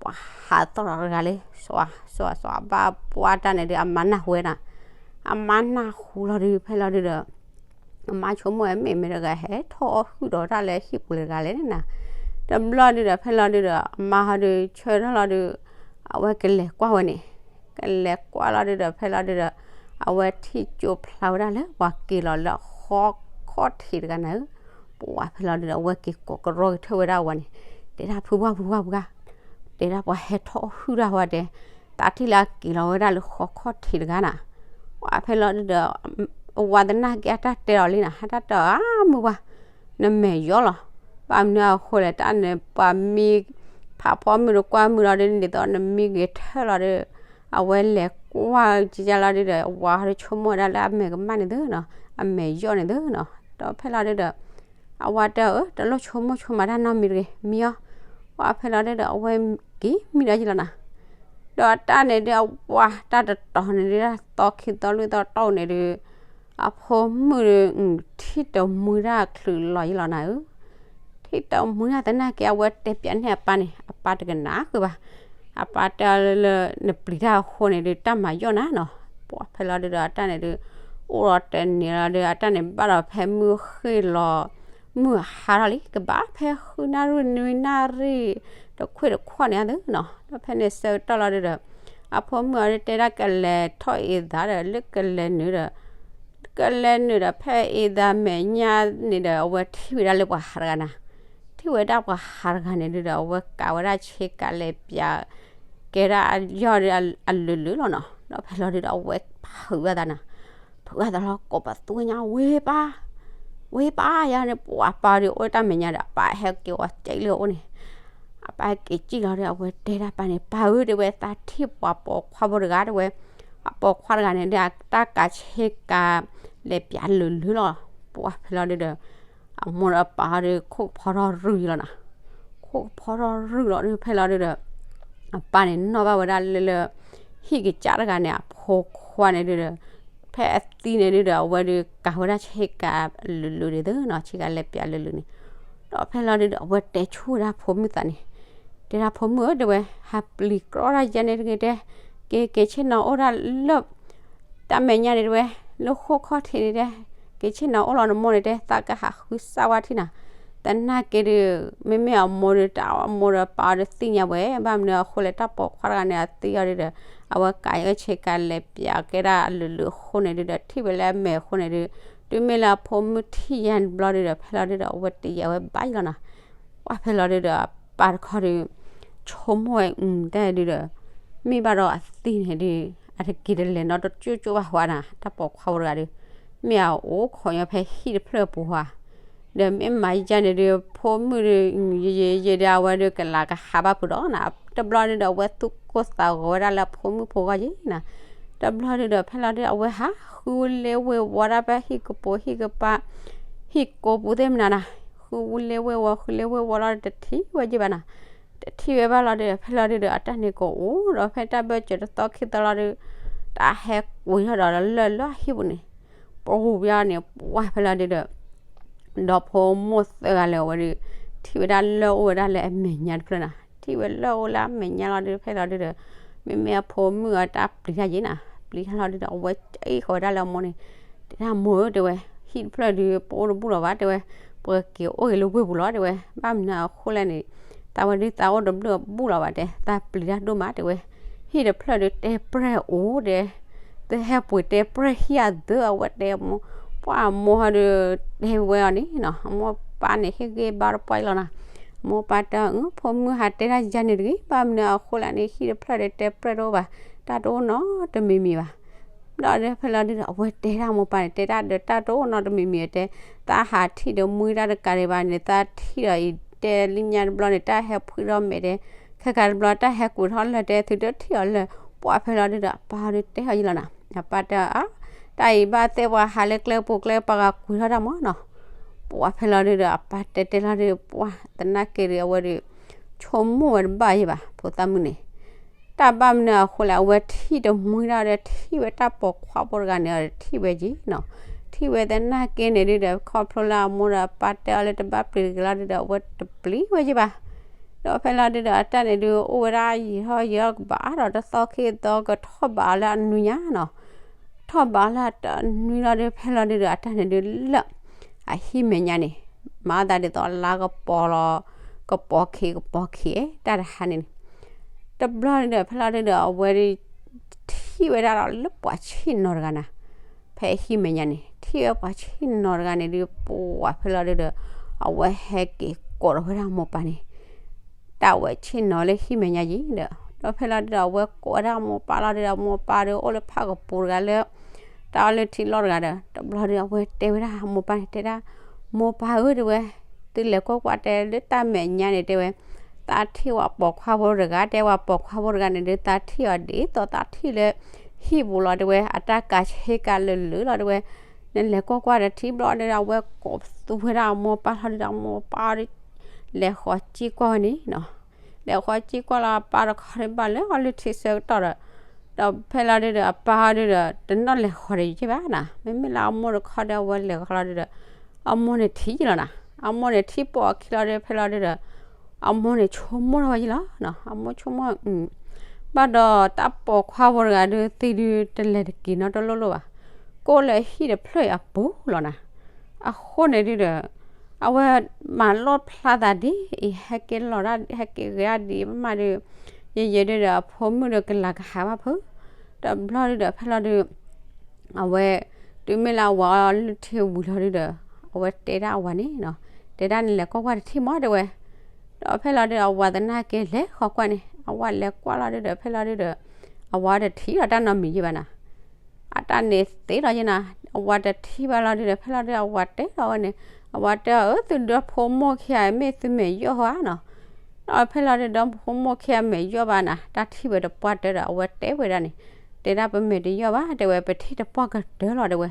ပှၤဟးသီၣ်လီၤတဂၤလၢ စွးစွးစွးဘၣ်ပှၢ်တၢ်န့ၣ်ဒုး အမါနၢ်ဟူဝဲနၤ, အမါနၢ်ဟူလီၤဒုး ဖဲလီၤဒုးဒီး အမါဆိကမိၣ်ဝဲမ့ၢ်မ့ၢ်တဂၤဟဲထီၣ်အီၣ်ဟုၣ်ဒီးတၢ်လၢဟံၣ်ပူၤလၢတဂၤလဲၣ်နၤ, တဘျီဒုးဒီး ဖဲလီၤဒုးဒီး အမါဟီဒုးဆၢထၢၣ်လီၤဒုး အဝဲကလဲၤကွၢ်ဝဲန့ၣ်, ကလဲၤကွၢ်လီၤဒုးဒီး ဖဲလီၤဒုးဒီး အဝဲထံၣ်ကၠိဖျါဝဲဒၣ်လၢပှၤက့ၤလီၤလၢဃီခီၣ်ထံးတဂၤနၤဧၢ, ပှၤဖဲလီၤဒုးဒီး အဝဲက့ၤကိးကရီက့ၤထၢၣ်ဝဲဒၣ်အဝၤန့ၣ်, တဲဒၣ်ဖုပှၢ်ဖုပှၢ်ဖုပှၢ်, တဲဒၣ်ပှၤဟဲထီၣ်အီၣ်ဟုၣ်ဒၣ်ဝဲတဲ, သးထံၣ်လၢအက့ၤလီၤဝဲဒၣ်လၢဃီခီၣ်ထံးတဂၤနၤ, ပှၤဖဲလီၤဒုးဒီး အဝၤသနာ်က့အတၢ်တဲအီၤလံနၤ, အတၢ်တဲအီၤအါမုၢ်ပှၢ်, နမဲာ်ယီၤလီၤ, ဘၣ်မနုၤအဃိလဲၣ် တၢ်န့ၣ်ပှၤမံ ဖးဖီမုၢ်တကွၢ်မုၢ်လီၤဒုး ဒ်သိးနမံဂ့ၤထၢၣ်လီၤဒုး, အဝဲလဲၤကွၢ်ကကလီၤဒုးဒီး အဝၤဟီဒုးဆိကမိၣ်ဝဲဒၣ်လၢအမဲာ်ကမၣ်န့ၣ်သုနီၤ, အမဲာ်ယီၤန့ၣ်သုနီၤ, ဒီးဖဲလီၤဒုးဒီး အဝၤတဲအီၤ တလိၣ်ဆိကမိၣ်ဆိကမးတၢ်နီတမံၤတဂ့ၤ မံအီၤ, ပှၤဖဲလီၤဒုးဒီး အဝဲက့ၤမံဒီးကလီၤနၤ, ဒီးတၢ်န့ၣ်ဒုး အဝၤတၢ်တတီၤန့ၣ်ဒုး တၢ်သီခံသီလွံၢ်သီတီၢ်န့ၣ်ဒုး အဖိမုၣ်ဒုး ထံၣ်တမှံတၢ်ချုးလီၤယလီၤနၤဧၢ, ထံၣ်တမှံတၢ်သနာ်က့ အဝဲတဲပၠးန့ၢ်အပၢ်န့ၣ် အပၢ်တကနၣ်ဃုာ်ဘၣ်, အပၢ်တဲလၢ နပျံၤတၢ်အဃိန့ၣ်ဒုး တၢ်မၤယီၤနၤနီၤ, ပှၤဖဲလီၤဒုးဒီး အတၢ်န့ၣ်ဒုး အိၣ်ဒီးတန့ၢ်လီၤဒုး အတၢ်န့ၣ် ဘၣ်ဒီးဖဲမုၢ်ဃ့ၢ်လီၤ မုၢ်ဟါထီၣ်လံ ကဘၣ်ဖဲဃုနၣ်ရံၣ်နွံနၣ်ရံၣ် တခွ့ၣ်တခီၣ်န့ၣ်သုနီၤ, ဒီးဖဲန့ၣ်ဆၢကတီၢ်လီၤဒုးဒီး အဖိမုၣ်အီၤဒုးတဲဒၣ်ကလဲၤထီၣ်အ့ၣ်သးဒီး လၢကလဲၤနုာ်ဒီး ကလဲၤနုာ်ဒီး ဖဲအ့ၣ်သးမဲာ်ညါန့ၣ်ဒီး အဝဲထံၣ်ဝဲဒၣ်လၢပှၤဟးတဂၤနၤ, ထံၣ်ဝဲဒၣ်ပှၤဟးတဂၤန့ၣ်ဒုးဒီး အဝဲကၤဝဲဒၣ်ဆ့ကၤလဲၤပၠး ကဲဒၣ်အယီၢ်ဒုးအလုာ်လုာ်လီၤနီၤ, ဒီးဖဲလီၤဒုးဒီး အဝဲဖုးဘၣ်သးနၤ, ဖုးဘၣ်သးလီၤ ကိးပသူညါ ဝ့ၢ်ပၢ်, ဝ့ၢ်ပၢ်ယါန့ၣ် ပှၤပၢ်ဒုးအိၣ်တၢ်မဲာ်ညါဒီး အပၢ်ဟဲက့ၤဝဲစံၣ်လၢအအိၣ်န့ၣ်, အပၢ်ဟဲက့ၤစံၣ်လီၤဒီး အဝဲတဲဒၣ်ပၢ်န့ၣ် ပၢ်ဧၢ တဲဝဲ သးထံၣ်ပှၤပိာ်ခွါဖိတဂၤ တဲဝဲ, အပိာ်ခွါတဂၤန့ၣ်ဒီး အတၢ်ကၤဆ့ကၤ လဲၤပၠးလုာ်လုာ်လီၤ, ပှၤဖဲလီၤဒုးဒီး အမိၢ်ဒီးအပၢ်ဟီဒုး ခိၣ်ကဖီထီၣ်ရုၢ်ယလီၤနၤ, ခိၣ်ကဖီထီၣ်ရုၢ်လီၤဒုး ဖဲလီၤဒုးဒီး အပၢ်န့ၣ်နီၣ်ဘၣ်ဝဲဒၣ်လၢလၢ ဟံၣ်ကစၢ်တဂၤန့ၣ် အဖိခွါန့ၣ်ဒုးဒီး ဖဲအသံန့ၣ်ဒုးဒီး အဝဲဒုးကၤဝဲဒၣ်ဆ့ကၤလုာ်လုာ်ဒ်သိးနီၤ ဆ့ကၤလဲၤပၠးလုာ်လုာ်န့ၣ်, ဒီးဖဲလီၤဒုးဒီး အဝဲတဲဆိၣ်ဝဲဒၣ်ဖိမုၣ်သးန့ၣ်, တဲဒၣ်ဖိမုၣ်ဧၢ တဲဝဲ ဟးပျံၤကြီတၢ်ယဲန့ၣ်တဂ့ၤတဲ, က့ၤက့ၤဆ့ၣ်နီၤအိၣ်ဒၣ်လၢ တၢ်မဲာ်ညါန့ၣ်တဲဝဲ, လၢဃိၣ်ခီၣ်ထံးန့ၣ်တဲ, က့ၤဆ့ၣ်နီၤအိၣ်လီၤနမိၢ်န့ၣ်တဲ သးကဟးဃုစၢ်ဝါထံၣ်နၤ, သနာ်က့ဒုး မ့မ့ၢ်အမိၢ်ဒုး တၢ်အမိၢ်ဒီးပၢ်အီၤဒုးသ့ၣ်ညါဝဲ ဘၣ်မနုၤအဃိလဲၣ် တၢ်ပိာ်ခွါတဂၤန့ၣ် အသံအီၤဒုးဒီး အဝဲကၤဝဲဆ့ကၤလဲၤပၠးကဲဒၣ်အလုာ်လုာ်အဃိန့ၣ်ဒုးဒီး ထံၣ်ဝဲလၢအမဲာ်အဃိန့ၣ်ဒုး တုၤမ့ၢ်လၢအဖိမုၣ်ထံၣ်ညါတဘျီဒုဒီး ဖဲလီၤဒုဒီး အဝဲတယာ်ဝဲဘၣ်ယံလီၤနီၤ. ပှၢ်ဖဲလီၤဒုဒီး အပၢ်တခီဒု ဆိကမိၣ်ဝဲ အု တၢ်ဒုဒီး မ့ၢ်ဘၣ်ဒီးအသံန့ၣ်ဒု အတက့ၤတလဲၤနီတကၠိကၠိဘၣ်ဝဲနီၤ, တၢ်ပိာ်ခွါဖိတဂၤဒု မ့ၢ်အအိၣ်ခိးညီဖဲဟံၣ်တဖျၢၣ်ပူၤဝဲ ဒီးမ့ၢ်မၤယါန့ၣ်ဒု ဖိမုၣ်ဒု ယယယယဲဒု အဝဲဒုကလၤကဟးဘၣ်ဖုးဒီးနီၤ, တဘျီဒုဒီး အဝဲသူၣ်ကိၢ်သးဂီၤဝဲဒၣ်လၢအဖိမုၣ်ဖိဂီၢ်ယံနီၤ. တဘျီဒုဒီး ဖဲလီၤဒု အဝဲဟးဃုဝဲလၢဝ့ၢ်ဝီဒၣ် ဖဲဟံၣ်ကပိာ်ဟံၣ်ကပၤ ဟံၣ်ကိာ်ပူၤသ့ၣ်မနုၤနီၤ, ဃုဝဲလၢဝ့ၢ်ဝီ ဃုလၢဝ့ၢ်ဝီလီၤဒီး တထံၣ်ဝဲယံဘၣ်နီၤ. တထံၣ်ဝဲဘၣ်လီၤဒုဒီး ဖဲလီၤဒုဒီး အတၢ်န့ၣ်ကအိၣ်ဒီး ဖဲတၢ်ဘၢၣ်စၢၤတသီခံသီလီၤဒု တၢ်ဟဲကွံာ်ထီၣ်ဒီးလၢၢ်လၢဟံၣ်ပူၤန့ၣ် ပရူၤပယီၤန့ၣ် ပှၢ်ဖဲလီၤဒုဒီး ဒီဖိမိၢ်သၢဂၤလၢာ်ဝဲဒု ထံၣ်ဝဲဒၣ်လၢၢ်အိၣ်ဝဲဒၣ်လၢအမဲာ်ညါတဖျၢၣ်နီၤ, ထံၣ်ဝဲလၢၢ်အိၣ်လၢအမဲာ်ညါလီၤဒု ဖဲလီၤဒုဒီး မ့မ့ၢ်အဖိမုၣ်အတၢ်ပျံၤတၢ်ယံၤနီၤ, ပျံၤတၢ်လီၤဒုဒီး အဝဲကအံၣ်ဃီၤဝဲဒၣ်လၢအမိၢ်န့ၣ်, တဲဒၣ်မိၢ်ဧၢ တဲဝဲ, ဟံၣ်တဖျၢၣ်ဒု ပအိၣ်တဘူၣ်လီၤဘၣ် တဲဝဲ, ပကက့ၤအိၣ်ဂ့ၤလၢဝ့ၢ်ပူၤလီၤ တဲဝဲ, ဘၣ်မနုၤအဃိလဲၣ်န့ၣ် သးဝဲဒုသးအိၣ်တဘျုးအဘူၣ်လီၤဘၣ်တဲ, သးပျံၤတၢ်ဒိၣ်မး တဲဝဲ, ဟံၣ်တဖျၢၣ်ဒုတဲပြဲၢ်အိၣ်တဲ သုဟဲပှ့ၤတဲပြဲၢ်ဟံၣ်အသၢအဝဲတဲမိၢ်, ပှၢ်အမိၢ်ဟီဒု တဲဝဲအီၤန့ၣ်နီၤ, အမိၢ်ပၢ်န့ၣ်ဟ့ၣ်ဂံၢ်ဘါတပှၢ်အံၤလီၤနီၤ, အမိၢ်ပၢ်တဲအီၤ အု ဖိမုၣ်ဟးတဲတၢ်ယါန့ၣ်တဂ့ၤ, ဘၣ်မနုၤအဃိလဲၣ်န့ၣ် ဟံၣ်တဖျၢၣ်ဒုတဲပြဲၢ်တအိၣ်ဘၣ်, တၢ်တအိၣ်နီတမံၤမံၤဘၣ်. ဒီးဖဲလီၤဒုဒီး အဝဲတဲဒၣ်မိၢ်ပၢ်န့ၣ် တဲဒၣ်ဒီး တၢ်တအိၣ်နီတမံၤမံၤတဲ, သးဟးထံၣ်ဒီးမှံတၢ်တကးဒံးဘၣ်န့ၣ် သးထံၣ်ဒီးအံၤတဲလၢညါတဘျီန့ၣ် တၢ်ဟဲဖှံထီၣ်မဲာ်တဲ, ခဲကးတဘျီတၢ်ဟဲကွံာ်ထီၣ်လၢၢ်တဲ သုတထံၣ်အီၤလၢၢ်, ပှၢ်ဖဲလီၤဒုဒီး အပၢ်ဒုတဲအီၤယံလီၤနီၤ, အပၢ်တဲအီၤ တၢ်အံၤဘၣ်သ့ၣ်ပှၤဟးလၢကျဲပူၤကျဲပှၤဂၤကွံာ်ထီၣ်တၢ်မၢ်နီၤ, ပှၢ်ဖဲလီၤဒုဒီး အပၢ်တဲတဲလီၤဒု ပှၢ်သနာ်က့ဒု အဝဲဒု ဆိကမိၣ်ဝဲတဘၣ်ယံဘၣ် ဖိသၣ်မုၣ်န့ၣ် တၢ်ဘၣ်မနုၤအဃိလဲၣ် အဝဲထံၣ်တမှံတၢ်ဒီး ထံၣ်ဝဲတၢ်ပိာ်ခွါဖိတဂၤန့ၣ်ဒီး ထံၣ်ဝဲက့ၤနီၤ, ထံၣ်ဝဲသနာ်က့န့ၣ်ဒုဒီး ခီဖျိလၢအမိၢ်ဒီးအပၢ်တဲအီၤလၢတဘၣ်ပျံၤတဂ့ၤလီၤဒုဒီး အဝဲတပျံၤဝဲက့ၤဘၣ်. ဒီးဖဲလီၤဒုဒီး အတၢ်န့ၣ်ဒု အိၣ်ဝဲဒၣ်ယံာ်ထီၣ်ယံာ်ထီၣ်ကဘၣ်အါဒီး တသီခံသီကထီၣ်ဘးအီၤလၢအနွံညါနီၤ, ထီၣ်ဘးအီၤလၢအတနွံလီၤဒု ဖဲလီၤဒုဒီး အတၢ်န့ၣ်ဒုလၢ အဟံၣ်မဲာ်ညါန့ၣ် မၤသးဒ်သိးလါကပီၤလီၤ ကပီၤခံကပီၤခံ တၢ်တဟါန့ၣ်န့ၣ် တဘျီဒုဒီး ဖဲလီၤဒုဒီး အဝဲဒု ထံၣ်ဝဲဒၣ်ဒီးလၢပှၤဆ့ၣ်နီၤတဂၤနီၤ, ဖဲအဟံၣ်မဲာ်ညါန့ၣ် ထံၣ်ဝဲပှၤဆ့ၣ်နီၤတဂၤန့ၣ်ဒု ပှၢ်ဖဲလီၤဒုဒီး အဝဲဟဲက့ၤကိးထီၣ်ဝဲဒၣ်မိၢ်ပၢ်န့ၣ် တၢ်ဝဲဆ့ၣ်နီၤလၢဟံၣ်မဲာ်ညါယံၤဒီး ဒီးဖဲလီၤဒုဒီး အဝဲကိးဝဲဒၣ်မိၢ်ပၢ်လီၤဒုဒီး မိၢ်ပၢ်ဒု အိၣ်လၢဖၣ်ကပူၤတဂၤလၢ တၢ်အီၣ်လုၢ်ထံလီၢ်တဂၤဒီး တဘျီဒု အဝဲတဲဝဲဒၣ်မိၢ်ပၢ်န့ၣ် တဲဒၣ် မိၢ်ပၢ်ဧၢ တဲဝဲ, သုလဲၤကွၢ်ကွၢ်တဲ လၢတၢ်မဲာ်ညါန့ၣ် တဲဝဲ, သးထံၣ်ဝဲပိာ်ခွါဖိတဂၤ တဲဝဲ ပိာ်ခွါဖိတဂၤန့ၣ်ဒု သးထံၣ်အီၤဒ်သိးသးထံၣ်လၢ ဟံၣ်ပူၤလီၤ တဲဝဲ, အတၢ်ကးဆ့ကၤလၢာ်လၢာ်လီၤ တဲဝဲ, နလဲၤကွၢ်ကွၢ်ဒီးထံဘျီဒု အဝဲကိးသူဝဲဒၣ်အမိၢ်ပၢ်လီၤဒုဒီး အမိၢ်ပၢ်ဒု လဲၤဃီၤကံကွၢ်ဝဲန့ၣ်နီၤ လဲၤဃီၤကံကွၢ်လီၤ အပၢ်တခီဒုဘၣ်လၢအီၣ်လုၢ်ထံဆၢကတီၢ်ဒီး ဒီးဖဲလီၤဒုဒီး အပၢ်ဒုဒီး တနီၣ်လဲၤဃီၤဒီးယဘၣ်နီၤ မ့မ့ၢ်လၢအမိၢ်တခီဒီး အဝဲလဲၤဃီၤလီၤဒုဒီး အမိၢ်န့ၣ်ထံၣ်ယံၤလီၤနီၤ အမိၢ်န့ၣ်ထံၣ်ပိာ်အခံလီၤဒု ဖဲလီၤဒုဒီး အမိၢ်န့ၣ်ဆိကမိၣ်ထီၣ်ဝဲယံၤလီၤနီၤ အမိၢ်ဆိကမိၣ် ဘၣ်ဒီးတၢ်ပိာ်ခွါဖိတဂၤဒုသံဒုတလဲၤတက့ၤနီတလိၣ်လိၣ်ဘၣ် ကိးလၢဟံၣ်တဖျၢၣ်အပူၤလီၤနီၤ အဃိန့ၣ်ဒုဒီး အဝဲမၤလိၣ်ဖျါသးဒ်အံၤ ဟဲက့ၤလီၤဒၣ် ဟဲက့ၤဂဲၤဒၣ်ဒ်မးဒု ယယဲဒုဒီး အဖိမုၣ်ဒီးကလၤကဟးဘၣ်ဖုး တဘျီဒုဒီး ဖဲလီၤဒု အဝဲ တုၤမ့ၢ်လၢအဝၤအီၣ်လုၢ်ထံဝံၤလီၤဒုဒီး အဝဲတဲဒၣ်အဝၤန့ၣ်နီၤ တဲဒၣ်နလဲၤကွၢ်ကွၢ်တထံၣ်မး တဲဝဲ ဒီးဖဲလီၤဒုဒီး အဝၤသနာ်က့လဲၤဃီၤကွၢ်န့ၣ် အဝၤလဲၤကွၢ်လီၤဒုဒီး ဖဲလီၤဒုဒီး အဝၤတထံၣ်ဒီးတၢ်နီတမံၤယံၤဘၣ်နီၤ အတၢ်န့ၣ်သ့လီၤယံၤနီၤ အဝၤတထံၣ်ဘၣ်လီၤဒုဒီး ဖဲလီၤဒုဒီး အဝၤတဲလီၤဝဲန့ၣ် အဝၤတဲအီၤ အၢ သုဒီဖိမိၢ်ခံဂၤ မ့ၢ်သုမဲာ်ယီၢ်ဧါနီၤ ဒီးဖဲလီၤဒုဒီး ဒီဖိမိၢ်ခံဂၤမဲာ်ယီၢ်ဘၣ်နီၤ တၢ်ထံၣ်ဝဲတပှၢ်တၢၢ်ဒီး အဝဲတဲဝဲဒၣ်န့ၣ် တဲဒၣ်ပမဲာ်တယီၢ်ဘၣ် တဲဝဲ ပထံၣ်တပှၢ်ကတၢၢ်လီၤ တဲဝဲ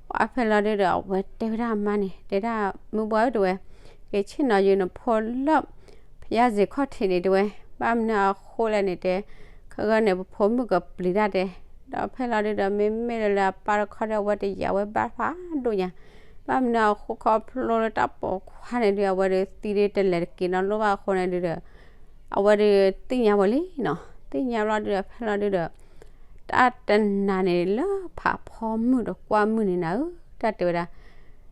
ပှၢ်ဖဲလီၤဒုဒီး အဝဲတဲဝဲဒၣ်အမါန့ၣ် တဲဒၣ်မုၢ်ဘှီၣ်ဧၢ တဲဝဲ က့ၤဆ့ၣ်နီၤယုာ်နဖိလၢ ဖယါစ့ၢ်ခီၣ်ထံးန့ၣ် တဲဝဲ ဘၣ်မနုၤအဃိလဲၣ်န့ၣ်တဲ ခဲဂၢၢ်န့ၣ် ပဖိမုၣ်ကပျံၤတၢ်တဲ ဒီးဖဲလီၤဒုဒီး မ့မ့ၢ်လၢအပၢ်တခီဒီး အဝဲတယာ်ဝဲဘၣ်ဖးဒိၣ်ညါ ဘၣ်မနုၤအဃိခီဖျိလၢတၢ်ပိာ်ခွါန့ၣ်ဒု အဝဲဒုသံဒုတလဲၤတက့ၤနီတလိၣ်ဘၣ်အဃိန့ၣ်ဒုဒီး အဝဲဒုသ့ၣ်ညါဝဲလံနီၤ သ့ၣ်ညါဘျီဒုဒီး ဖဲလီၤဒုဒီး တၢ်တနၤန့ၣ်လၢဖးဖီမုၢ်ဒီးကွၢ်မုၢ်န့ၣ်နၤဧၢ တၢ်တဲဝဲဒၣ်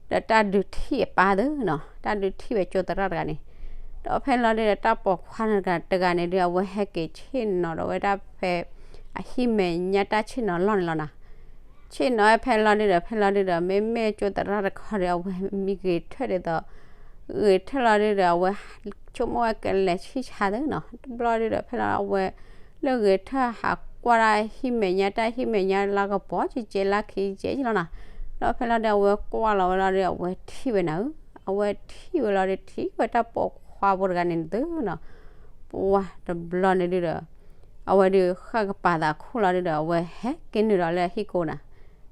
ဒီးတၢ်ဒုးထံၣ်အပၢ်သ့နီၤ တၢ်ဒုးထံၣ်ဝဲကၠိသရၣ်တဂၤန့ၣ် ဒီးဖဲလီၤဒုဒီး တၢ်ပိာ်ခွါန့ၣ်တဂၤန့ၣ်ဒု အဝဲဟဲက့ၤဆ့ၣ်နီၤဒီးဝဲဒၣ်ဖဲ အဟံၣ်မဲာ်ညါတၢ်ဆ့ၣ်နီၤလီၢ်န့ၣ်လီၤနီၤ ဆ့ၣ်နီၤဝဲဖဲလီၤဒုဒီး ဖဲလီၤဒုဒီး မ့မ့ၢ်ကၠိသရၣ်တခီဒီး အဝဲမံဂ့ၤထၢၣ်ဒ်သိး ဂ့ၤထၢၣ်လီၤဒုဒီး အဝဲဆိကမိၣ်ဝဲကလဲၤဆံၣ်ဆါသုနီၤ. တဘျီဒုဒီး ဖဲလီၤအဝဲ လၢဂ့ၤထၢၣ်ဟးကွၢ်တၢ်ဟံၣ်မဲာ်ညါ တၢ်ဟံၣ်မဲာ်ညါလၢကပီၤကဲကဲလၢခံကဲကဲလီၤနီၤ. ဒီးဖဲလီၤဒု အဝဲကွၢ်လီၤဝဲလီၤဒု အဝဲထံၣ်ဝဲနၤဧၢ, အဝဲထံၣ်ဝဲလီၤဒု ထံၣ်ဝဲတၢ်ပိာ်ခွါဖိတဂၤန့ၣ်သုနီၤ. ပှၢ်တဘျီန့ၣ်ဒုဒီး အဝဲဒုးဃၣ်ကပၤသးခိၣ်လီၤဒုဒီး အဝဲဟဲက့ၤနုာ်ဒီးလၢဟံၣ်ကိၢ်နၤ,